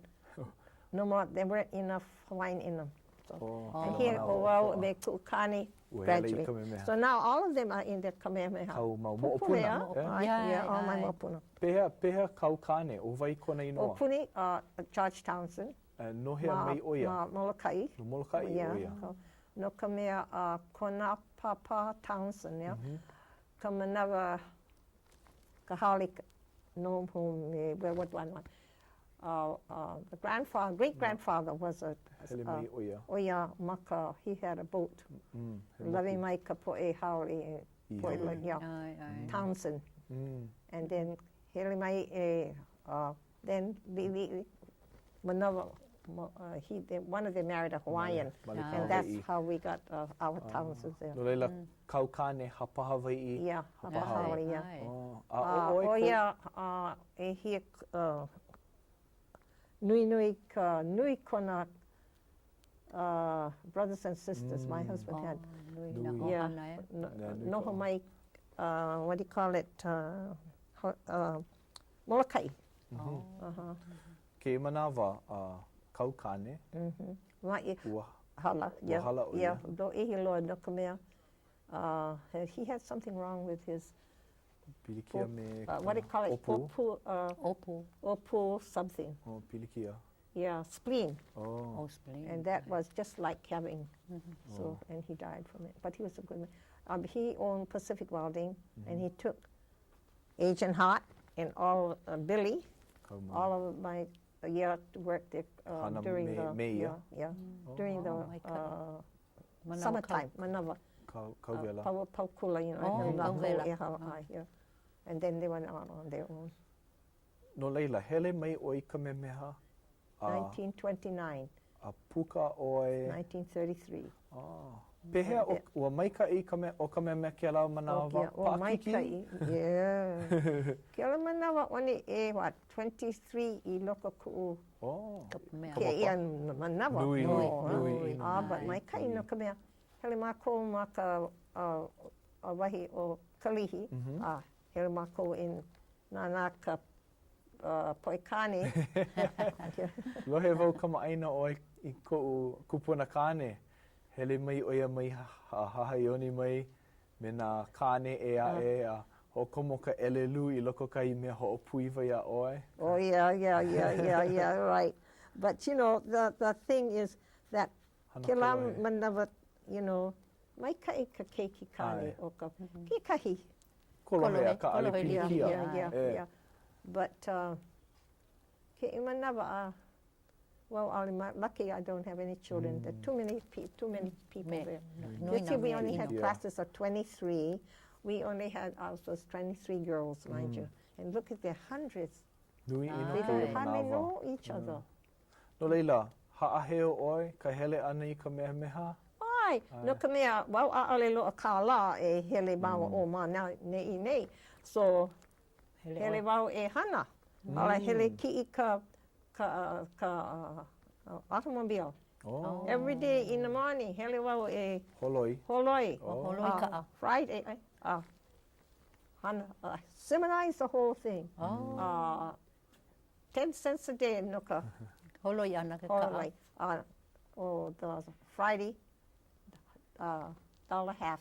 no more, there weren't enough Hawaiian in them. So, Oh. and here, Manawa ʻo wau ʻokoʻa. me kuʻu kāne Ua hele i graduate. Kamehameha. So now all of them are in the Kamehameha. Kāu mau Pupule, moʻopuna. ah? Yeah. Ai, yeah, all my Ai, ai. moʻopuna. Pehea, pehea kāu kāne, ʻo wai kona inoa? ʻO Puni, uh, George Townsend. Uh, no hea mai ʻo ia? Ma Molokaʻi. No Molokaʻi yeah. ʻo ia. No ka mea, uh, kona pāpā Townsend, yeah. Mm -hmm. Ka manawa, ka haole no me, well, what one, one. Uh, uh, the grandfather, great grandfather was a, Hele mai ʻo ia. ʻo ia ma ka, he had a boat. Mm, he Lawe moku. mai ka poʻe haole, poʻe, I yeah, ʻAe, ʻae. Townsend. Mm. And then hele mai e, uh, then liʻiliʻi manawa, uh, he, they, one of them married a Hawaiian. Male And that's Hawaiʻi. how we got uh, our Townsends there. No laila, kāu kāne hapa Hawaiʻi, Yeah, hapa hapa haole. haole, yeah. ʻAe. Oh, a ʻo Uh, ʻoe ʻo kou? ia, uh, e hia, uh, nui nui ka, nui kona uh, brothers and sisters my husband had. Oh, nui nā Nui. Yeah, ʻohana, e? no, Yeah, nui ka noho ʻohana. mai, uh, what do you call it, uh, ho, uh, Molokaʻi. Mm-hmm. Uh-huh. Kēia manawa, uh, kāu kāne, Mm-hmm. Maʻi, ua, hala, ua yeah, hala ʻo yeah, ia. lōʻihi loa no ka mea, uh, he had something wrong with his Pilikia me uh, what do you call it? ʻōpū? ʻŌpū, uh, ʻŌpū. ʻōpū something. Oh, pilikia. Yeah, spleen. Oh. Oh, spleen. And that was just like having, so, Oh. and he died from it. But he was a good man. Um, he owned Pacific Welding, and he took Agent Hart and all, uh, Billy, Kau mau. all of my, uh, yeah, to work there uh, Hana during me- the, me ia? yeah, yeah, during the Oh, maikaʻi. uh, Manawa kau. summertime, manawa. Kau, kau Uh, wela. pau, paukula, you know, Oh, and lākou kauwela. e hala ai, yeah. And then they went out on their own. No laila, hele mai ʻoe i Kamehameha a, 1929, a puka ʻoe. 1933. Oh. Pehea, o, ua maikaʻi ka me, ʻo Kamehameha kēlā manawa? Oh, kia, oh, Paʻakikī? maikaʻi, yeah. Kēlā manawa ʻone e, what, 23 i loko kuʻu Oh. Ka mea. kēia manawa. Nui, no, nui, ah. nui. Ah, but maikaʻi no ka mea, hele mākou ma ka uh, uh, wahi o Kalihi, Mm-hmm. a hele mākou e nānā ka uh, poʻe kāne. Lohe wau kamaʻāina ʻoe i koʻu kupuna kāne. Hele mai ʻo ia mai Hahaione mai me nā kāne ʻē aʻe a hoʻokomo ka ʻelelū i loko o kahi mea hoʻopūʻiwa iā ʻoe. Oh, yeah, yeah, yeah, yeah, yeah, right. But, you know, the, the thing is that Hana kēlā kolohe. manawa, you know, maikaʻi ka keiki kāne ʻAe. o ka kekahi. Kolohe akā ʻaʻole Kolohe pilikia. Yeah, yeah, E. yeah. But uh, kēia manawa, uh, well, ʻaʻole ma lucky I don't have any children. There are too many, pe too many people Me, there. nui This year nā we mea only had ʻino. Yeah. classes of 23. We only had, ours was 23 girls, mind you. And look at the hundreds. Nui ʻino They kēia don't hardly manawa. know each other. No laila, haʻaheo ʻoe ka hele ʻana i Kamehameha? ʻAe, no ka mea, wau ʻaʻole loaʻa kālā e hele māua ʻo ma neʻi nei. So, hele wau e hana. A hele kiʻi ka, ka, ka uh, automobile. Oh. Every day in the morning, hele wau e Holoi. holoi. Oh. Holoi kaʻa. Friday, eh, uh, hana, uh, synchronize the whole thing. Oh. Uh, 10 cents a day no ka Holoi ʻana ke kaʻa. holoi. Uh, oh, the Friday, uh, dollar half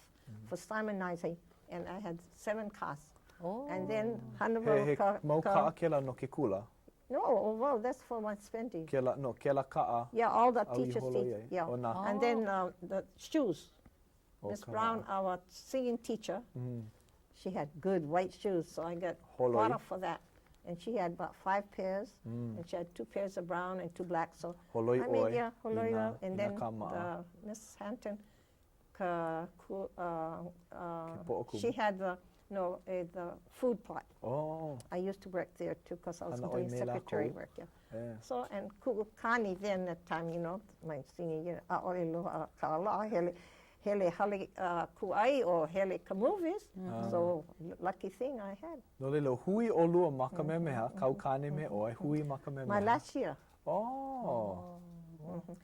for simonizing, and I had seven cars. Oh. And then hana wau He, he ka, mau ka, kaʻa kēlā no ke kula? No, oh, well, that's for my spending. Kēlā, no, kēlā kaʻa. Yeah, all the Au i teachers' holo teach, ai. yeah. O nā. And then uh, the shoes. O Miss ka Brown, waʻa. our singing teacher, she had good white shoes, so I got Holoi. quarter for that. And she had about five pairs, and she had two pairs of brown and two black. So Holoi I made, ʻoe yeah, holoi i nā- wau. And i nā then kāmaʻa. the Miss Hampton, ka, ku, uh, uh, Ke poʻokumu. she had the, no, eh, the food pot. Oh. I used to work there too because I was Hana ʻoe doing me secretary lākou. work. Yeah. Yeah. So, and kuʻu then that time, you know, my senior year, ʻaʻole loaʻa kālā, hele, hele hale uh, kūʻai o hele ka movies. Ah. So, lucky thing I had. No laila, hui ʻolua ma Kamehameha, kāu kāne me ʻoe, hui ma Kamehameha. My last year. Oh.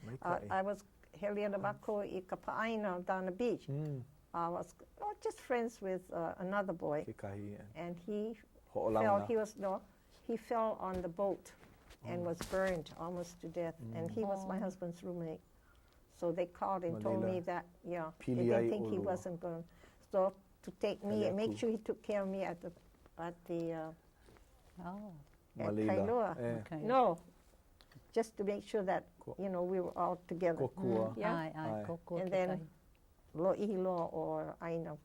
Maikaʻi. I was hele ana mākou i ka pāʻaina down the beach. Mm. I was oh, just friends with uh, another boy. Kekahi. And he fell, Hoʻolauna. he was, no, he fell on the boat and Oh. was burned almost to death. And he was my Mm. husband's roommate. So they called and told Ma laila, me that, yeah, they pili didn't ai think he ʻolua. wasn't going. So to take me Hele and make aku. sure he took care of me at the, at the, uh, Oh. at Ma laila, Kailua. eh. Okay. No, just to make sure that, you know, we were all together. Kōkua. Yeah. ʻAe, ʻae, kōkua And then kekahi. loʻihi loa o ʻaina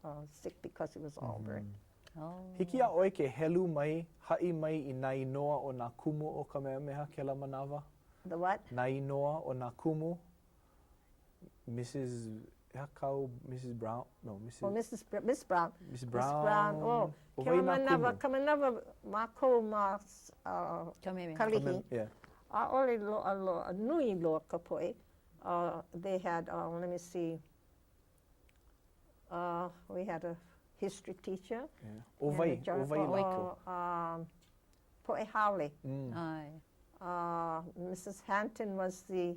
uh, sick because it was all burned. Oh. Hiki iā ʻoe ke helu mai, haʻi mai i nā inoa o nā kumu o Kamehameha kēlā manawa? The what? Nā inoa o nā kumu. Mrs. He aha kāu Mrs. Brown? No, Mrs. Oh, Mrs. Br Miss Brown. Miss Miss Brown. Brown. Oh, ʻO wai kēlā nā manawa, kumu? ka manawa mākou ma uh, Kamehameha. Kalihi. Kamem- yeah. ʻAʻole loaʻa loa, nui loa ka poʻe. Uh, they had, uh, let me see, uh, we had a history teacher. Yeah. ʻO wai, ʻo wai lākou? Um, poʻe haole. Mm. ʻAe. Uh, Mrs. Hampton was the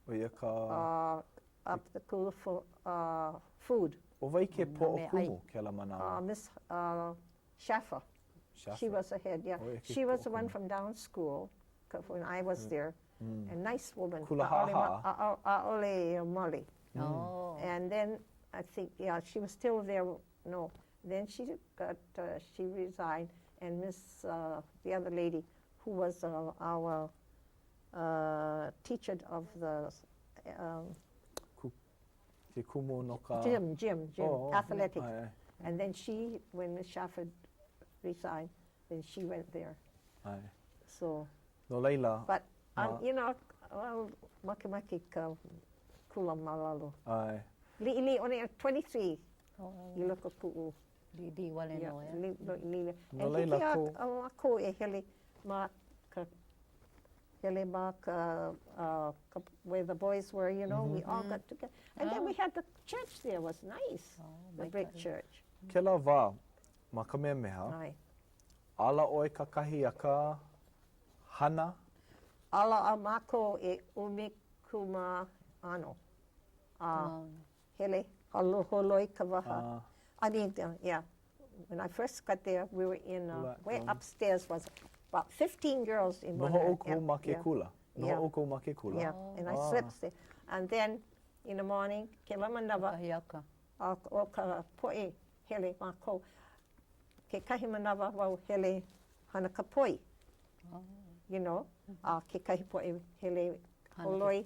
ʻO ia ka... uh, up the kula for uh, food. ʻO wai ke Nā poʻo mea kumu ʻai. kēlā manawa? Uh, Miss uh, Schaffer. She Schaffer. was the head, yeah. ʻO ia ke She was the poʻo one kumu. from down school 'cause when I was Mm. there. Mm. A nice woman. Kula ʻAʻole ma- haʻahaʻa. ʻaʻo- ʻaʻole male. Mm. Oh. And then I think, yeah, she was still there. No, then she got, uh, she resigned, and Miss, uh, the other lady, who was uh, our uh, teacher of the um, Ke kumu no ka... gym, gym, gym, Oh, oh. athletics. ʻAe, ʻae. And then she, when Miss Schaffer resigned, then she went there. ʻAe. So, No laila... but, um, ma- you know, well, makemake ka kula ma lalo. ʻAe. Liʻiliʻi, only 23 Oh. i loko kuʻu. Liʻiliʻi wale Yeah, nō, ʻeā? li, li, li. No And laila hiki a, ko- a mākou e hele ma ka, hele ma ka, uh, ka, where the boys were, you know, we all Mhm. got together. And then we had the church there was nice, the brick church. Kēlā wā, ma Kamehameha, ʻAe. ala ʻoe kakahiaka hana? Ala a mākou e ʻumikūmāʻano. A hele holo holoi ka waha. Ah. I mean, uh, yeah, when I first got there, we were in, uh, Ula- way um, upstairs was about 15 girls in one Noho room. ʻoukou Yeah, ma ke yeah. kula? Noho Yeah. ʻoukou ma ke kula? Yeah, and I Ah. slept there. And then in the morning, kēlā manawa, Kakahiaka. a ʻo ka poʻe hele mākou, kekahi manawa wau hele hana ka poi, Oh. you know, a kekahi poʻe hele Hana ke- holoi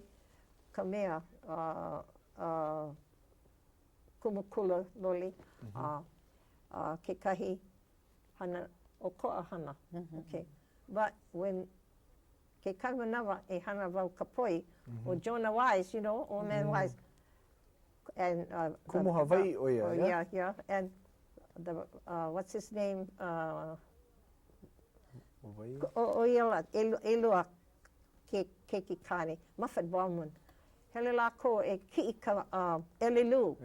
ka mea, uh, uh, kumu kula loli, a, a kekahi hana, ʻokoʻa hana, okay. But when kekahi manawa e hana wau ka poi, ʻo Jonah Wise, you know, old man Wise, and uh, the- Kumu Hawaiʻi ʻo ia, oh, yeah? yeah, yeah, and the, uh, what's his name, uh, ʻO wai? ʻo, ʻo ia la, ʻelu, ʻelua ke, keiki kāne, Muffet Bowman. Hele lākou e kiʻi ka uh, ʻelelū.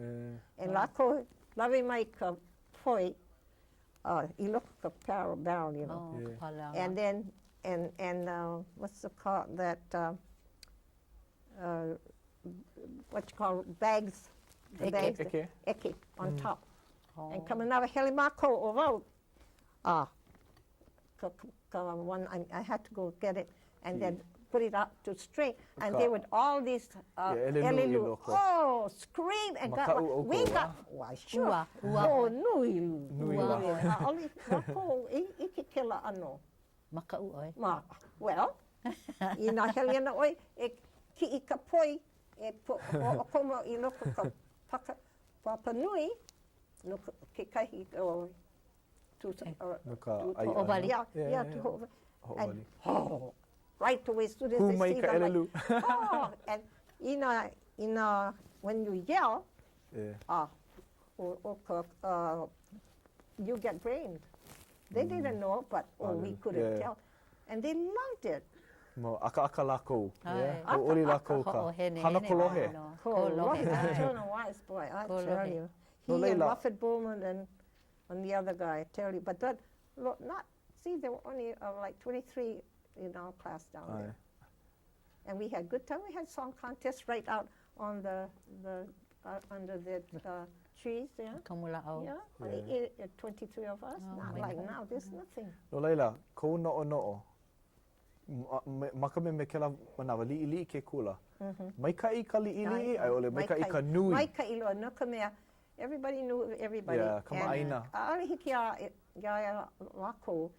And lākou lawe mai ka poi uh, i loko ka barrel, barrel, you know. Oh, ka paleaga. And then, and, and uh, what's the call, that, uh, uh, what you call bags? The Eke. bags, Eke. Eke on Mm. top. And Oh. ka manawa hele mākou ʻo wau, ah, ka, ka, ka one, I, I had to go get it. And then Kiʻi. put it out to straight, and they would all these uh, yeah, oh, scream and got, we got, why, sure. Ua, ua. Oh, nui. Nui la. ʻAʻole lākou i ʻike kēlā ʻano. Makaʻu ʻoe. Ma, well, inā hele ana ʻoe e kiʻi ka poi e hoʻokomo i loko ka paka, papa nui no kekahi o to, uh, no ka to, ʻai ʻana. Yeah, yeah, yeah, to hoʻowali. And, oh, right away, as soon as Hū they mai see ka the light, ʻelelu. oh, and inā, inā, when you yell, Yeah. ah, o, o ka, uh, you get blamed. They didn't know, but oh, we couldn't Yeah. tell. And they loved it. Mau ʻakaʻaka lākou. Yeah. Aka- Hauʻoli lākou ka Hoʻohenehene hana kolohe. wale nō. Kolohe. Kolohe. Turner Wise, boy, I tell Kolohe. you. He No and laila. Rufford Bowman and, and the other guy, I tell you. But that, look, not, see, there were only uh, like 23 in our class down ʻAe. there. And we had good time. We had song contests right out on the, the uh, under the uh, trees there. Kamula'au. Yeah, only Yeah. eh, eh, 23 of us. Oh, Not my like God. now, there's nothing. No laila, kou noʻonoʻo, ma, me, ma ka mea me kēlā manawa, liʻiliʻi ke kula. Maikaʻi ka liʻiliʻi, a i ʻole maikaʻi ka nui. Maikaʻi loa, no ka mea, everybody knew everybody. Yeah, kamaʻāina. And ʻaʻole hiki iā, iā lākou,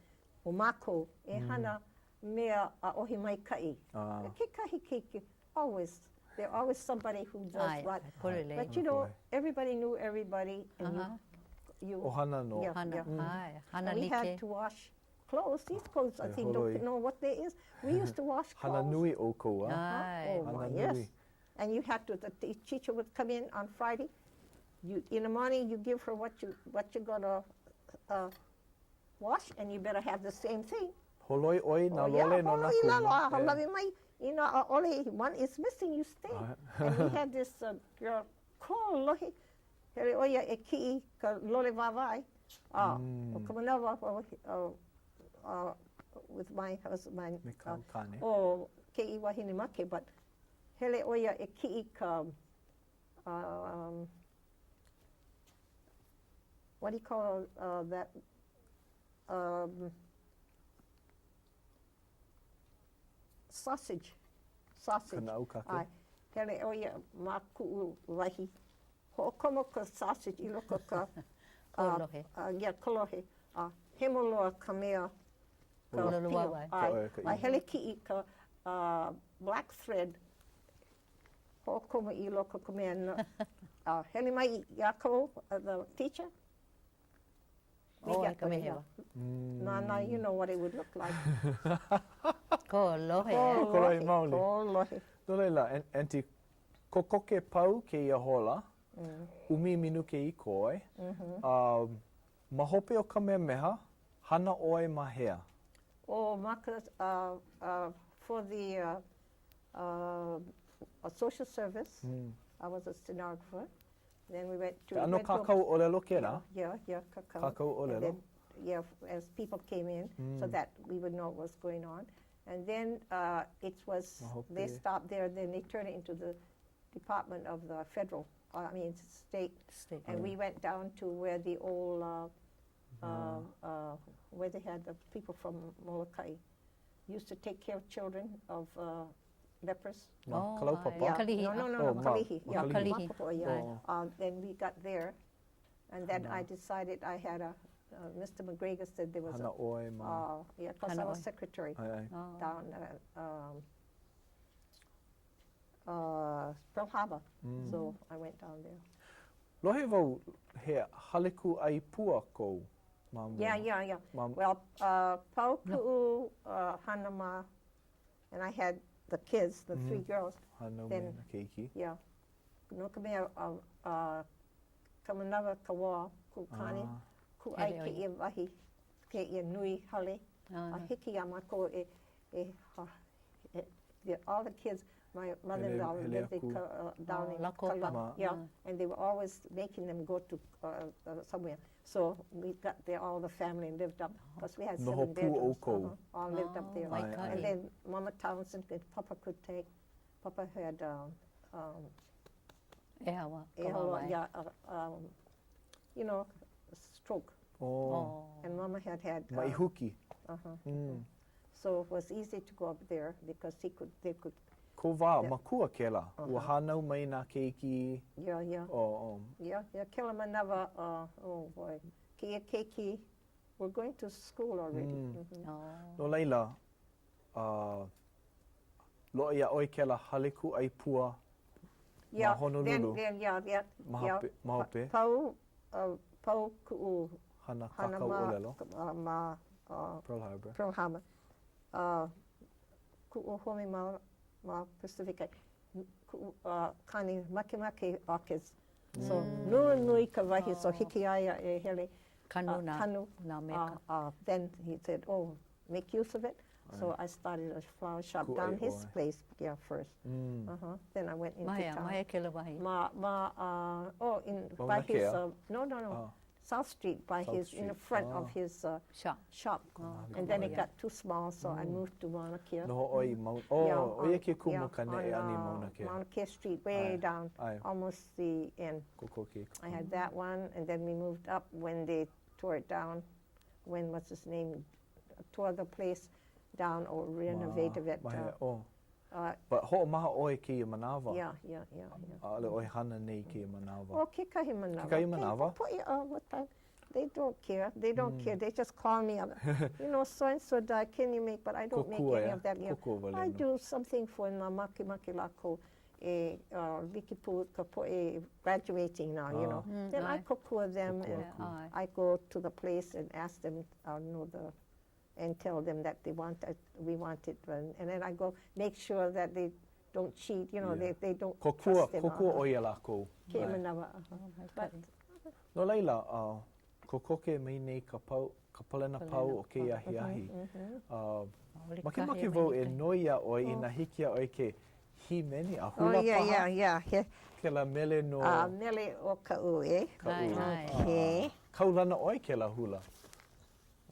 o mākou, e hana mea ʻaʻohe maikaʻi. Ah. Kekahi keiki, always, there always somebody who does ʻAe, what. pololei. But you know, everybody knew everybody, and Uh-huh. you, you. ʻOhana nō. Yeah, Hana, yeah. ʻae, hana And we like. had to wash clothes. These clothes, I E think, holoi. don't know what they is. We used to wash clothes. Hana nui ʻoukou, a? ʻAe. Oh, my, Hana yes. nui. And you had to, the t- teacher would come in on Friday. You, in the morning, you give her what you, what you're gonna uh, wash, and you better have the same thing. Holoi ʻoe nā Oh, yeah, lole no nā holo i lalo, kumu. a Yeah. halawe mai. You know, ʻaʻole, one is missing, you stay. And we had this uh, girl, kolohe, hele ʻo ia e kiʻi ka lole wāwae. A, ʻo ka manawa, uh, uh, uh, with my husband, my, Me kāu kāne. oh, kēia wahine make, but hele ʻo ia e kiʻi ka, um, what do you call uh, that, um, sausage, sausage. Ka naʻaukake. ʻAe. Hele ʻo ia ma kuʻu wahi. Hoʻokomo ka sausage i loko ka Kolohe. Uh, yeah, kolohe. A hemo loa ka mea ka Lolo pio. wāwae. ʻAe. Ka- ka A hele kiʻi ka uh, black thread. Hoʻokomo i loko ka mea. No, uh, hele mai iā kou, uh, the teacher. We Oh, got ka the- mea hewa. Nā, nā, you know what it would look like. Kolohe. eh? Kolohe maoli. Kolohe. No laila, an- Auntie, kokoke pau kēia hola, ʻumi minuke i koe. Um, ma hope o Kamehameha, hana ʻoe ma hea? Oh, ma ka, uh, uh, for the uh, uh, uh, social service, I was a stenographer. Then we went to... He ʻano went to- kākau ʻōlelo kēlā? Yeah, yeah, kākau. Kākau And ʻōlelo. then, yeah, as people came in, so that we would know what was going on. And then uh, it was, Ma hope. they stopped there, then they turned it into the Department of the Federal, uh, I mean, state. State. And we went down to where the old, uh, uh, uh, where they had the people from Molokai used to take care of children of uh, lepers. Ma Oh, Kalaupapa? ʻae. Kalihi. No, no, no, Oh, no, ma- Kalihi. Yeah, Makalihi. Makapua, yeah. Oh. Uh, then we got there, and then I decided I had a, uh, Mr. McGregor said there was Hana a, ʻoe ma... uh, yeah, because I Hana was ʻoe. secretary ʻAe, ʻae. down at um, uh, Pearl Harbor. Mm. So I went down there. Lohe wau he hale kūʻai pua kou ma mua. Yeah, yeah, yeah. Ma, Well, uh, pau kuʻu uh, hana ma, and I had the kids, the three girls. hānau me then- nā keiki. Yeah. No ka mea, uh, uh, ka manawa ka wā, kuʻu kāne, Ah. kūʻai Hele ʻo ia. kēia wahi, kēia nui hale. Ah. A hiki iā mākou e, e, ha, e, the, all the kids, my mother-in-law Hele- hele lived in aku. ka, uh, down Oh, in Lakopa. Kala, Ma- yeah, and they were always making them go to uh, uh, somewhere. So we got there, all the family lived up, because we had Noho seven pū bedrooms. ʻoukou. uh-huh, all lived up Oh, there. ʻAe, ʻae. And then Mama Townsend and Papa could take, Papa had um, um, ʻEha wa, ka ʻeha loa, wāwae. yeah, uh, um, you know, stroke. Oh, Oh. And Mama had had. maʻi huki. Uh-huh. Mm. So it was easy to go up there because he could, they could. Kou wā makua kēlā, ua hānau mai nā keiki. Yeah, yeah. Oh, oh. Yeah, yeah, kēlā manawa, uh, oh boy, kēia keiki were going to school already. Mm. Mm -hmm. Oh. No laila, uh, loaʻa iā ʻoe kēlā hale kūʻai pua yeah, ma Honolulu. Then, then, yeah, yeah, ma hope, yeah. Ma hope. Pau, uh, pau kuʻu hana hana kākau ma, ʻōlelo. Uh, ma uh, Pearl Harbor. Pearl Harbor. Uh, kuʻu home ma, ma Pacific. Kuʻu uh, kāne makemake orchids. So, mm. nui nui ka wahi, so hiki iā ia e hele. Kanu uh, nā, kanu, nā meka. Uh, uh, then he said, oh, make use of it. So I started a flower shop down his place, yeah, first. Mm. Uh -huh. Then I went into Ma hea, town. ma hea kēlā wahi? Ma, ma, uh, oh, in, Mauna by his, Kea? uh, no, no, no, Oh. South Street, by South his, in the Street. front Ah. of his uh, Shop. shop. Oh. And then it Yeah. got too small, so I moved to Mauna Kea. Noho ʻoe i Mauna, oh, Yeah, ʻo ia on- ke kumu yeah, ka on, neʻe ʻana i uh, Mauna Kea. Mauna Kea Street, way ʻAe. down, ʻAe. almost the end. Kokoke i ka I had that one, and then we moved up when they tore it down, when, what's his name, tore the place down or renovated it. Ma uh, hea, oh. uh, But hoʻomaha ʻoe kēia manawa. Yeah, yeah, yeah, yeah. ʻAʻole ʻoe hana nei kēia manawa. Oh, kekahi manawa. Kekahi manawa? Ke poʻe, oh, what time? They don't care. They don't Mm. care. They just call me up. You know, so and so died. Can you make? But I don't make Kōkua, any ʻeā? of that. Yeah. Kōkua wale I nō. do something for nā makemake lākou e uh, like pū ka poʻe graduating now, you Ah. know. Mm, Then I ʻae. kōkua them Kōkua and aku. ʻAe. I go to the place and ask them, uh, know the, and tell them that they want it, we want it, and, and then I go make sure that they don't cheat, you know, Yeah. they, they don't Kōkua, trust them. kōkua ʻoe iā lākou. Kēia ʻAe. manawa, uh-huh. But No laila, uh, kokoke mai nei ka pau, ka palena pau o kēia ahiahi. Uh, ʻAʻole makemake kahe wau e maikaʻi. noi iā ʻoe inā hiki iā ʻoe ke hīmeni a hula Oh, yeah, paha. yeah, yeah, yeah. Kēlā mele no Uh, mele o Kaʻū, eh? Kaʻū. ʻAe, ʻae. Okay. Kaulana ʻoe kēlā hula.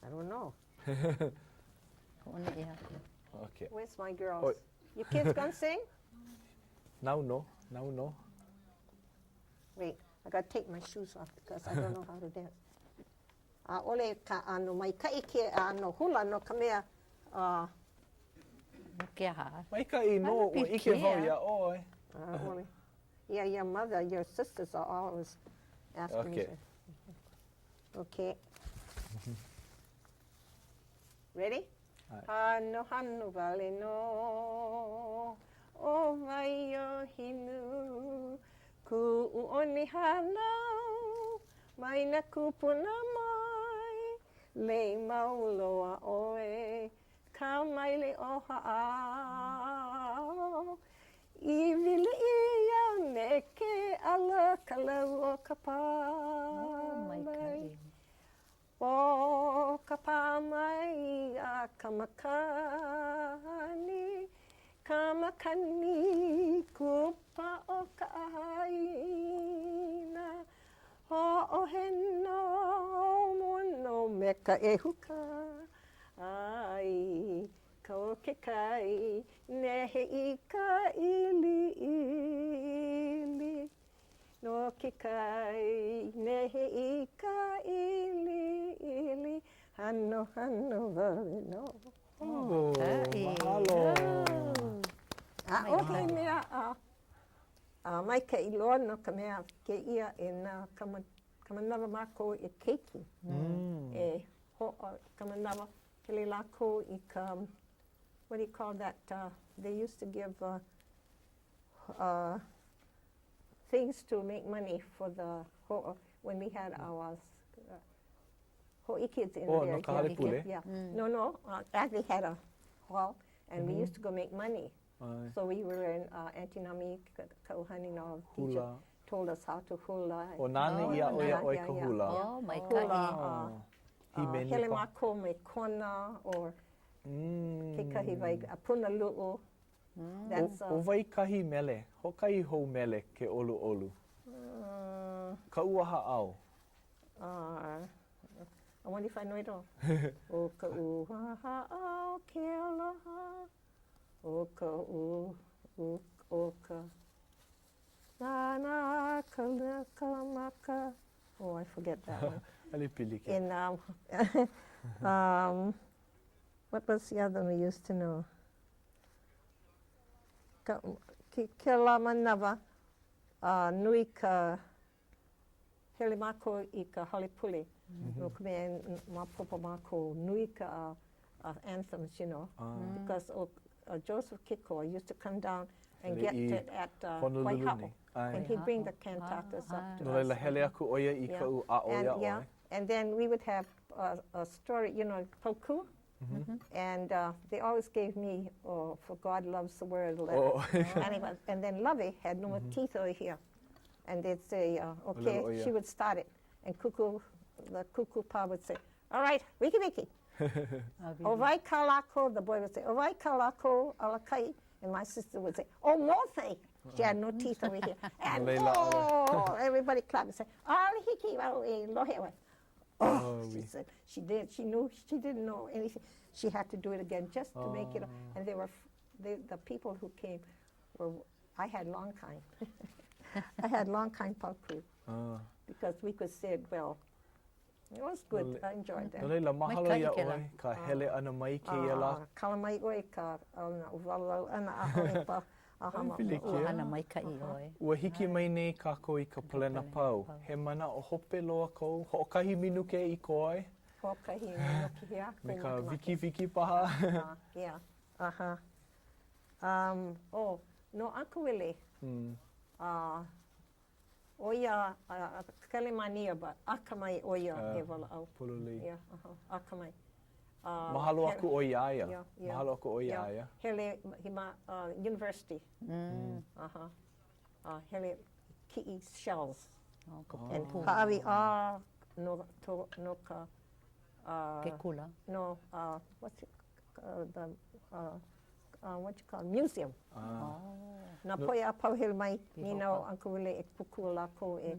I don't know. Hoʻoneʻe aku. Okay. Where's my girls? Oi. You kids gonna sing? Nāu nō, nāu nō. Wait, I gotta take my shoes off because I don't know how to dance. ʻAʻole ka ʻano maikaʻi ke ʻano hula no ka mea, uh, No ke aha? Maikaʻi nō, ua ʻike wau iā ʻoe. ʻaʻole. Yeah, your mother, your sisters are always asking me. Okay. to- Okay. Ready? ʻAe. Hanohano wale nō ʻo Waiohinu kuʻu one hānau mai nā kūpuna mai lei mau loa ʻoe ka maile o Haʻao i wili ʻia me ke ʻala ka lau o ka pā mai. ʻO ka pā mai a ka makani, ka makani kupa o ka ʻāina. Hoʻoheno mono me ka ʻehu kai, kau ke kai, nehe i ka ʻiliʻili. No ke kai, nehe i ka ʻiliʻili, hanohano wale nō. Oh, mahalo. ʻAʻohe mea a, a maikaʻi loa no ka mea kēia e nā ka, ka manawa mākou e keiki. Mm. E hoʻo, ka manawa hele lākou i ka, what do you call that, uh, they used to give uh, uh, things to make money for the hoʻo, when we had our uh, hoʻi kids in Oh, there. no ka hale pule? Yeah. No, no, uh, they had a hall, and we used to go make money. ʻAe. So we were in uh, Auntie Nami Kauhani and all the teacher Hula. told us how to hula. ʻO nāna ʻia ʻo ia ʻoe ka hula. Oh, maikaʻi. Hula, uh, Oh. uh, Hīmeni hele paha. mākou me Kona or Mm. kekahi wai, uh, Punalu'u. That's, ʻO uh, wai kahi mele, hoʻokahi hou mele ke ʻoluʻolu. uh, Ka ua Haʻao. uh, I wonder if I know it all. ʻO ka ua Haʻao ke aloha, ʻo ka u, u, ʻo ka nānā ka, ka maka. Oh, I forget that one. ʻAʻole pilikia. In, um, um, What was the other one we used to know? Ka, ke, kēlā manawa, uh, nui ka hele mākou i ka hale pule. Mm -hmm. No ka mea, maopopo mākou nui ka uh, uh, anthems, you know. Ah. Because oh, uh, Joseph Kikoa used to come down and get it at uh, Waihao. And he'd bring the cantatas up to No laila, hele aku ʻo ia i kaʻu aʻo iā ʻoe. Yeah, and then we would have a, a story, you know, paukū. Mm -hmm. And uh, they always gave me, oh, For God Loves the World. Oh. anyway, and then Lovey had no mm -hmm. teeth over here. And they'd say, uh, okay, she would start it. And Kuku, the Kuku pa would say, all right, wiki wiki. ʻO wai kā lākou, the boy would say, ʻO wai kā lākou alakaʻi? And my sister would say, ʻO Mose. She had no teeth over here. And oh, everybody clapped and said, ʻAʻole hiki wau e lohe ʻoe. Oh, she said, she did, she knew, she didn't know anything. She had to do it again just to make it. And they were, they, the people who came were, I had long kind. I had long kind paukū. Because we could say it well. It was good. I enjoyed that. No laila, mahalo iā ʻoe ka hele ʻana mai i kēia lā. Kala mai ʻoe ka walalau ʻana ʻaʻole pa ʻAʻole pilikia. Hana maikaʻi ʻoe. Ua hiki mai nei kākou i ka palena pau. He manaʻo hope loa kou, hoʻokahi minuke i koe ai? Hoʻokahi minuke he aha Me ka wikiwiki paha. Yeah. Aha. Um, oh, no Uncle Willie. Uh, ʻO ia a Kelemānia but akamai ʻo ia e walaʻau. Pololei. Yeah, uh-huh, akamai. Mahalo aku ʻoe iā ia. Yeah, yeah. Mahalo aku ʻoe iā ia. Hele i ma university. Uh-huh. Hele kiʻi shells. Oh, ka And hāʻawi a no, to, no ka Ke kula. No, uh, what's it, uh, the, uh, uh, what you call, museum. Ah. Nā poʻe a pau hele mai, nīnau Uncle Willie e kōkua lākou e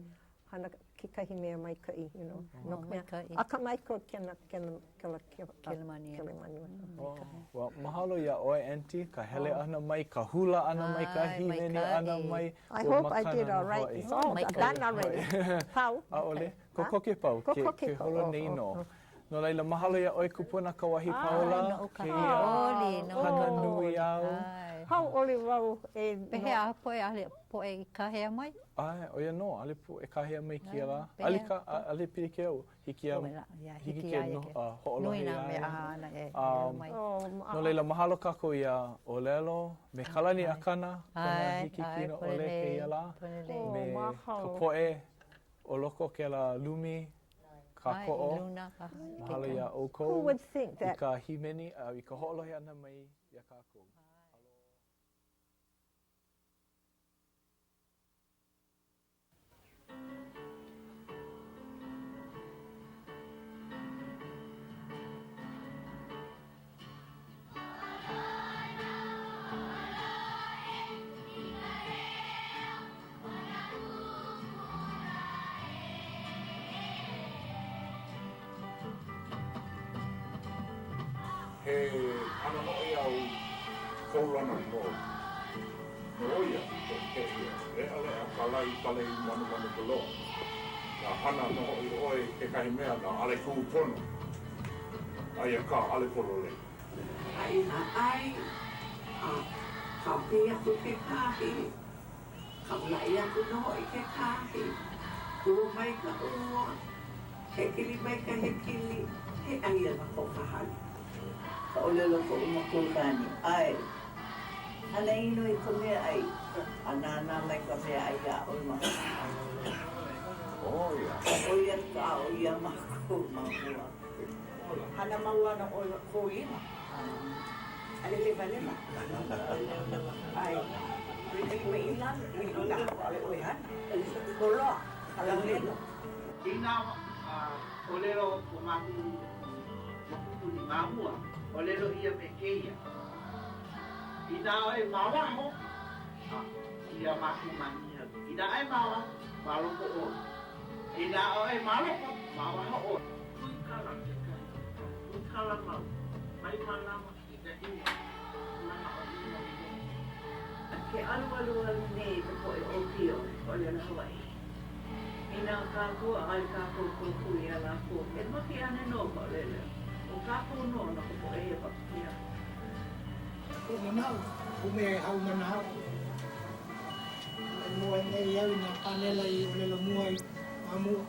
hana kekahi mea maikaʻi, you know. No ka mea, akamai ko kena, kena, kela, Kelemānia. Kelemānia. Oh, well, mahalo iā ʻoe, Aunty, ka hele ʻana mai, ka hula ʻana mai, ka hīmeni ʻana mai. I hope I did all right. It's all done already. Pau. ʻAʻole. Kokoke pau. Kokoke Ke holo nei nō. No laila, mahalo iā ʻoe kupuna Kauahipaula, kēia hana nui āu. Hauʻoli wau e no. Pehea a poʻe ʻaʻole poʻe i kāhea mai? ʻAe, ʻo ia nō, ʻaʻole poʻe kāhea mai kēia lā. ʻAʻole ka, ʻaʻole pilikia au, hiki iā, hiki ke hoʻolohe iā ia. No laila, mahalo kākou iā ʻŌlelo me Kalani Akana, kona hiki kino ʻole kēia lā, me ka poʻe o loko o kēlā lumi kākoʻo. Mahalo iā ʻoukou i ka hīmeni a i ka hoʻolohe ʻana mai iā kākou. He hana noʻeau kaulana nō nō ia kēia. Leʻaleʻa ka lae ka lei manomano ka loa. Na hana nō hoʻi ʻoe i kekahi mea na ʻale kūpono, aia kā ʻale pololei. A inā ʻai, a kāpī aku kekahi, Kaulaʻi aku nō hoʻi kekahi, kū mai ka ua, hekili mai ka hekili, he ʻai ana ko ka hale. Ka ʻōlelo koʻu makuakāne, ʻAe, hana ʻino i ka meaʻai, a nānā mai ka meaʻai iā ʻoe ma ka ʻO ia ka aʻo iā mākou ma mua. Hana mau ana ʻoe kou lima. ʻAʻole lewalewa. ʻAe. Hui ka lima i lalo, i luna, ʻaʻole ʻoe hana. Holoa, ka laulelo. Inā ʻōlelo ko mākou makupuni ma mua, ʻōlelo ʻia me kēia, Inā ʻoe ma waho, a iā mākou ma Niʻihau. Inā ʻoe ma waho, ma loko ʻoe. Inā ʻoe ma loko, ma waho ʻoe. Huikala kekahi, huikala mau, mai mālama i ka ʻino, manaʻo ʻino i loko. Ke alualu nei ka poʻe ʻōpio ʻōlelo Hawaiʻi. Inā kākou ʻaʻole kākou kōkua iā lākou, e make ana nō ka ʻōlelo. ʻO kākou nō no ka poʻe hewa, ia. Koʻu manaʻo, koʻu mea e haumana au. E moe nei au i nā pānela i ʻōlelo mua ai ma mua.